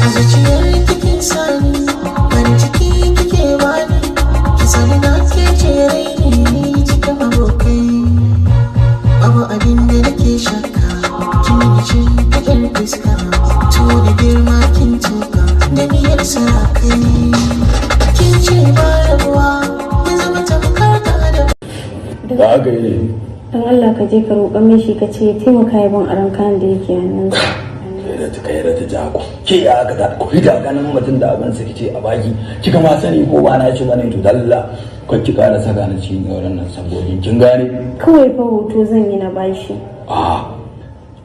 A zuciyar kike sani, farin ciki kike bani, ki sani na ke ce raini cikin abokai. Babu abin da nake shakka, kin yi cin fitar fuska, to da girma kin tuka da miyar sarakai. Kin ce ba rabuwa, mun zama tamkar da Da aka yi ne? Dan Allah ka je ka roƙa min shi, ka ce ya taimaka ya ban aron kayan da yake hannunsa. Kai da ta kai da ta jako ke ya aka ta ku da ganin mutum da abin sa kice a baki, kika ma sani ko ba na ci bane. To dalla ko ki kara saka ni cikin wannan sabogin, kin gane? Kawai fa hoto zan yi na bashi. A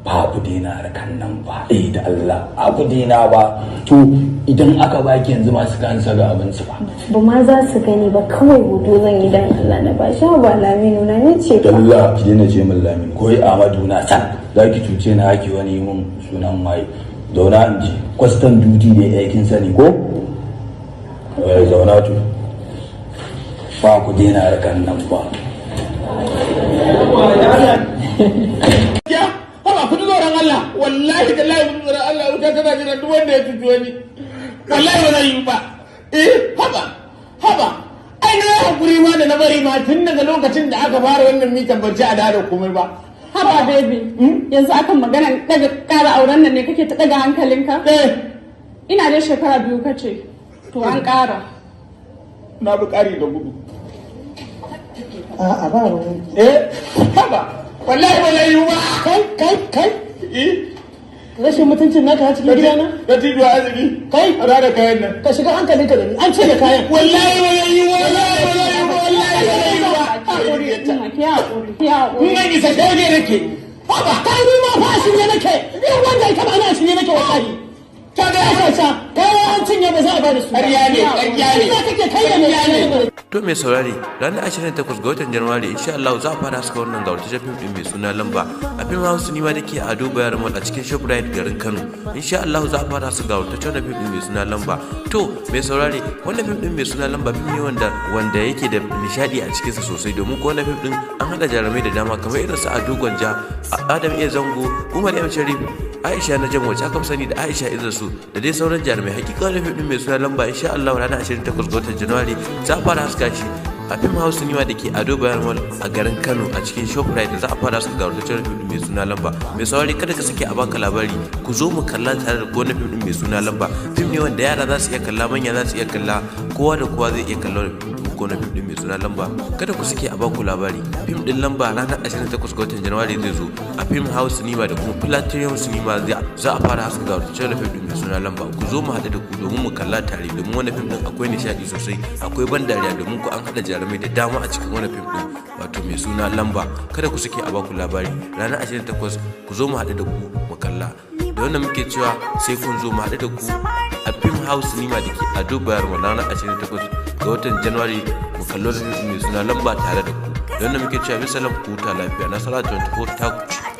ba ku daina harkan nan ba, eh, da Allah a ku daina ba. To idan aka baki yanzu masu kan saka abin su ba? Ba ma za su gani ba, kawai hoto zan yi dan Allah na bashi. Ba Laminu na, ni ce fa. Dalla ki daina ce min Lamin ko Ahmadu na san za ki cuce ni haki wani mun sunan waye. Zauna in ji, custom duty ne, eh, kin sani ko? Eh, zauna. To ba ku daina harkan nan ba. Ya haba, ku ji tsoron Allah, wallahi tallahi ku ji tsoron Allah, wuta tana jiran duk wanda ya cuci wani. Wallahi ba zai yi ba. Eh, haba haba, ai na yi hakuri ma da na bari ma tun daga lokacin da aka fara wannan mitan ban ci a da komai ba. Haba baby, yanzu akan magana daga ƙara auren nan ne kake ta daga hankalinka? Eh. Ina dai shekara 2 kace, to an ƙara. Na bi ƙari da gudu. A'a, ba ruwan. Eh, haba, wallahi ba zai yi ba. Kai, kai, kai! Eh. Rashin mutuncin naka a cikin gidana? Da tijo azumi. Kai! A da kayan nan. Ka shiga hankalinka da ni, an cire kayan. Wallahi ba zai yi, wallahi ba zai yi, wallahi ba zai yi ba. Haƙuri, ki haƙuri, ki haƙuri. In an isa shege nake. Haba, kai, ni ma fa a shirye nake, ni wanda ya taba ni a shirye nake wallahi. Ta ga Ka sha kayan, an cinye ba za a bada su. Ƙarya ne, ƙarya ne. Ƙarya kake kai ne. Ƙarya ne. To mai saurari, ranar 28 ga watan Janairu insha Allah za a fara haska wannan gawartaccen fim din mai suna Lamba a fim House Cinema da ke Ado Bayero Mall a cikin Shoprite garin Kano. Insha Allah za a fara haska gawartaccen fim din mai suna Lamba. To mai saurari, wannan fim din mai suna Lamba fim ne wanda yake da nishadi a cikinsa sosai, domin ko wannan fim din an haɗa jarumai da dama kamar irin su Ado Gwanja, Adam A Zango, Umar M Sharif, Aisha Najam wacce aka fi sani da Aisha Idrisu da dai sauran jarumai. Hakika wannan fim din mai suna Lamba insha Allah ranar 28 ga watan Janairu za a fara haska shi a fim House Cinema da ke Ado Bayero Mall a garin Kano a cikin Shoprite. Za a fara haska gawartaccen fim din mai suna Lamba. Mai saurari, kada ka sake a baka labari, ku zo mu kalla tare da wannan fim din mai suna Lamba. Fim ne wanda yara za su iya kalla, manya za su iya kalla, kowa da kowa zai iya kalla. muku wani fim din mai suna Lamba. Kada ku sake a baku labari. Fim din Lamba ranar 28 ga watan January zai zo a Film House Cinema da kuma Platinum Cinema. Za a fara haska ga wata fim din mai suna Lamba. Ku zo mu haɗu da ku domin mu kalla tare, domin wani fim din akwai nishaɗi sosai, akwai ban dariya, domin ku an haɗa jarumai da dama a cikin wani fim din, wato mai suna Lamba. Kada ku sake a baku labari, ranar 28 ku zo mu haɗu da ku mu kalla. Da wannan muke cewa sai kun zo mu haɗu da ku a Film House Cinema da ke Ado Bayero ranar 28 ga watan January, mu kallo da mai suna Lamba tare da ku. Da wannan muke cewa bisalam, ku huta lafiya. Nasara 24 ta ku.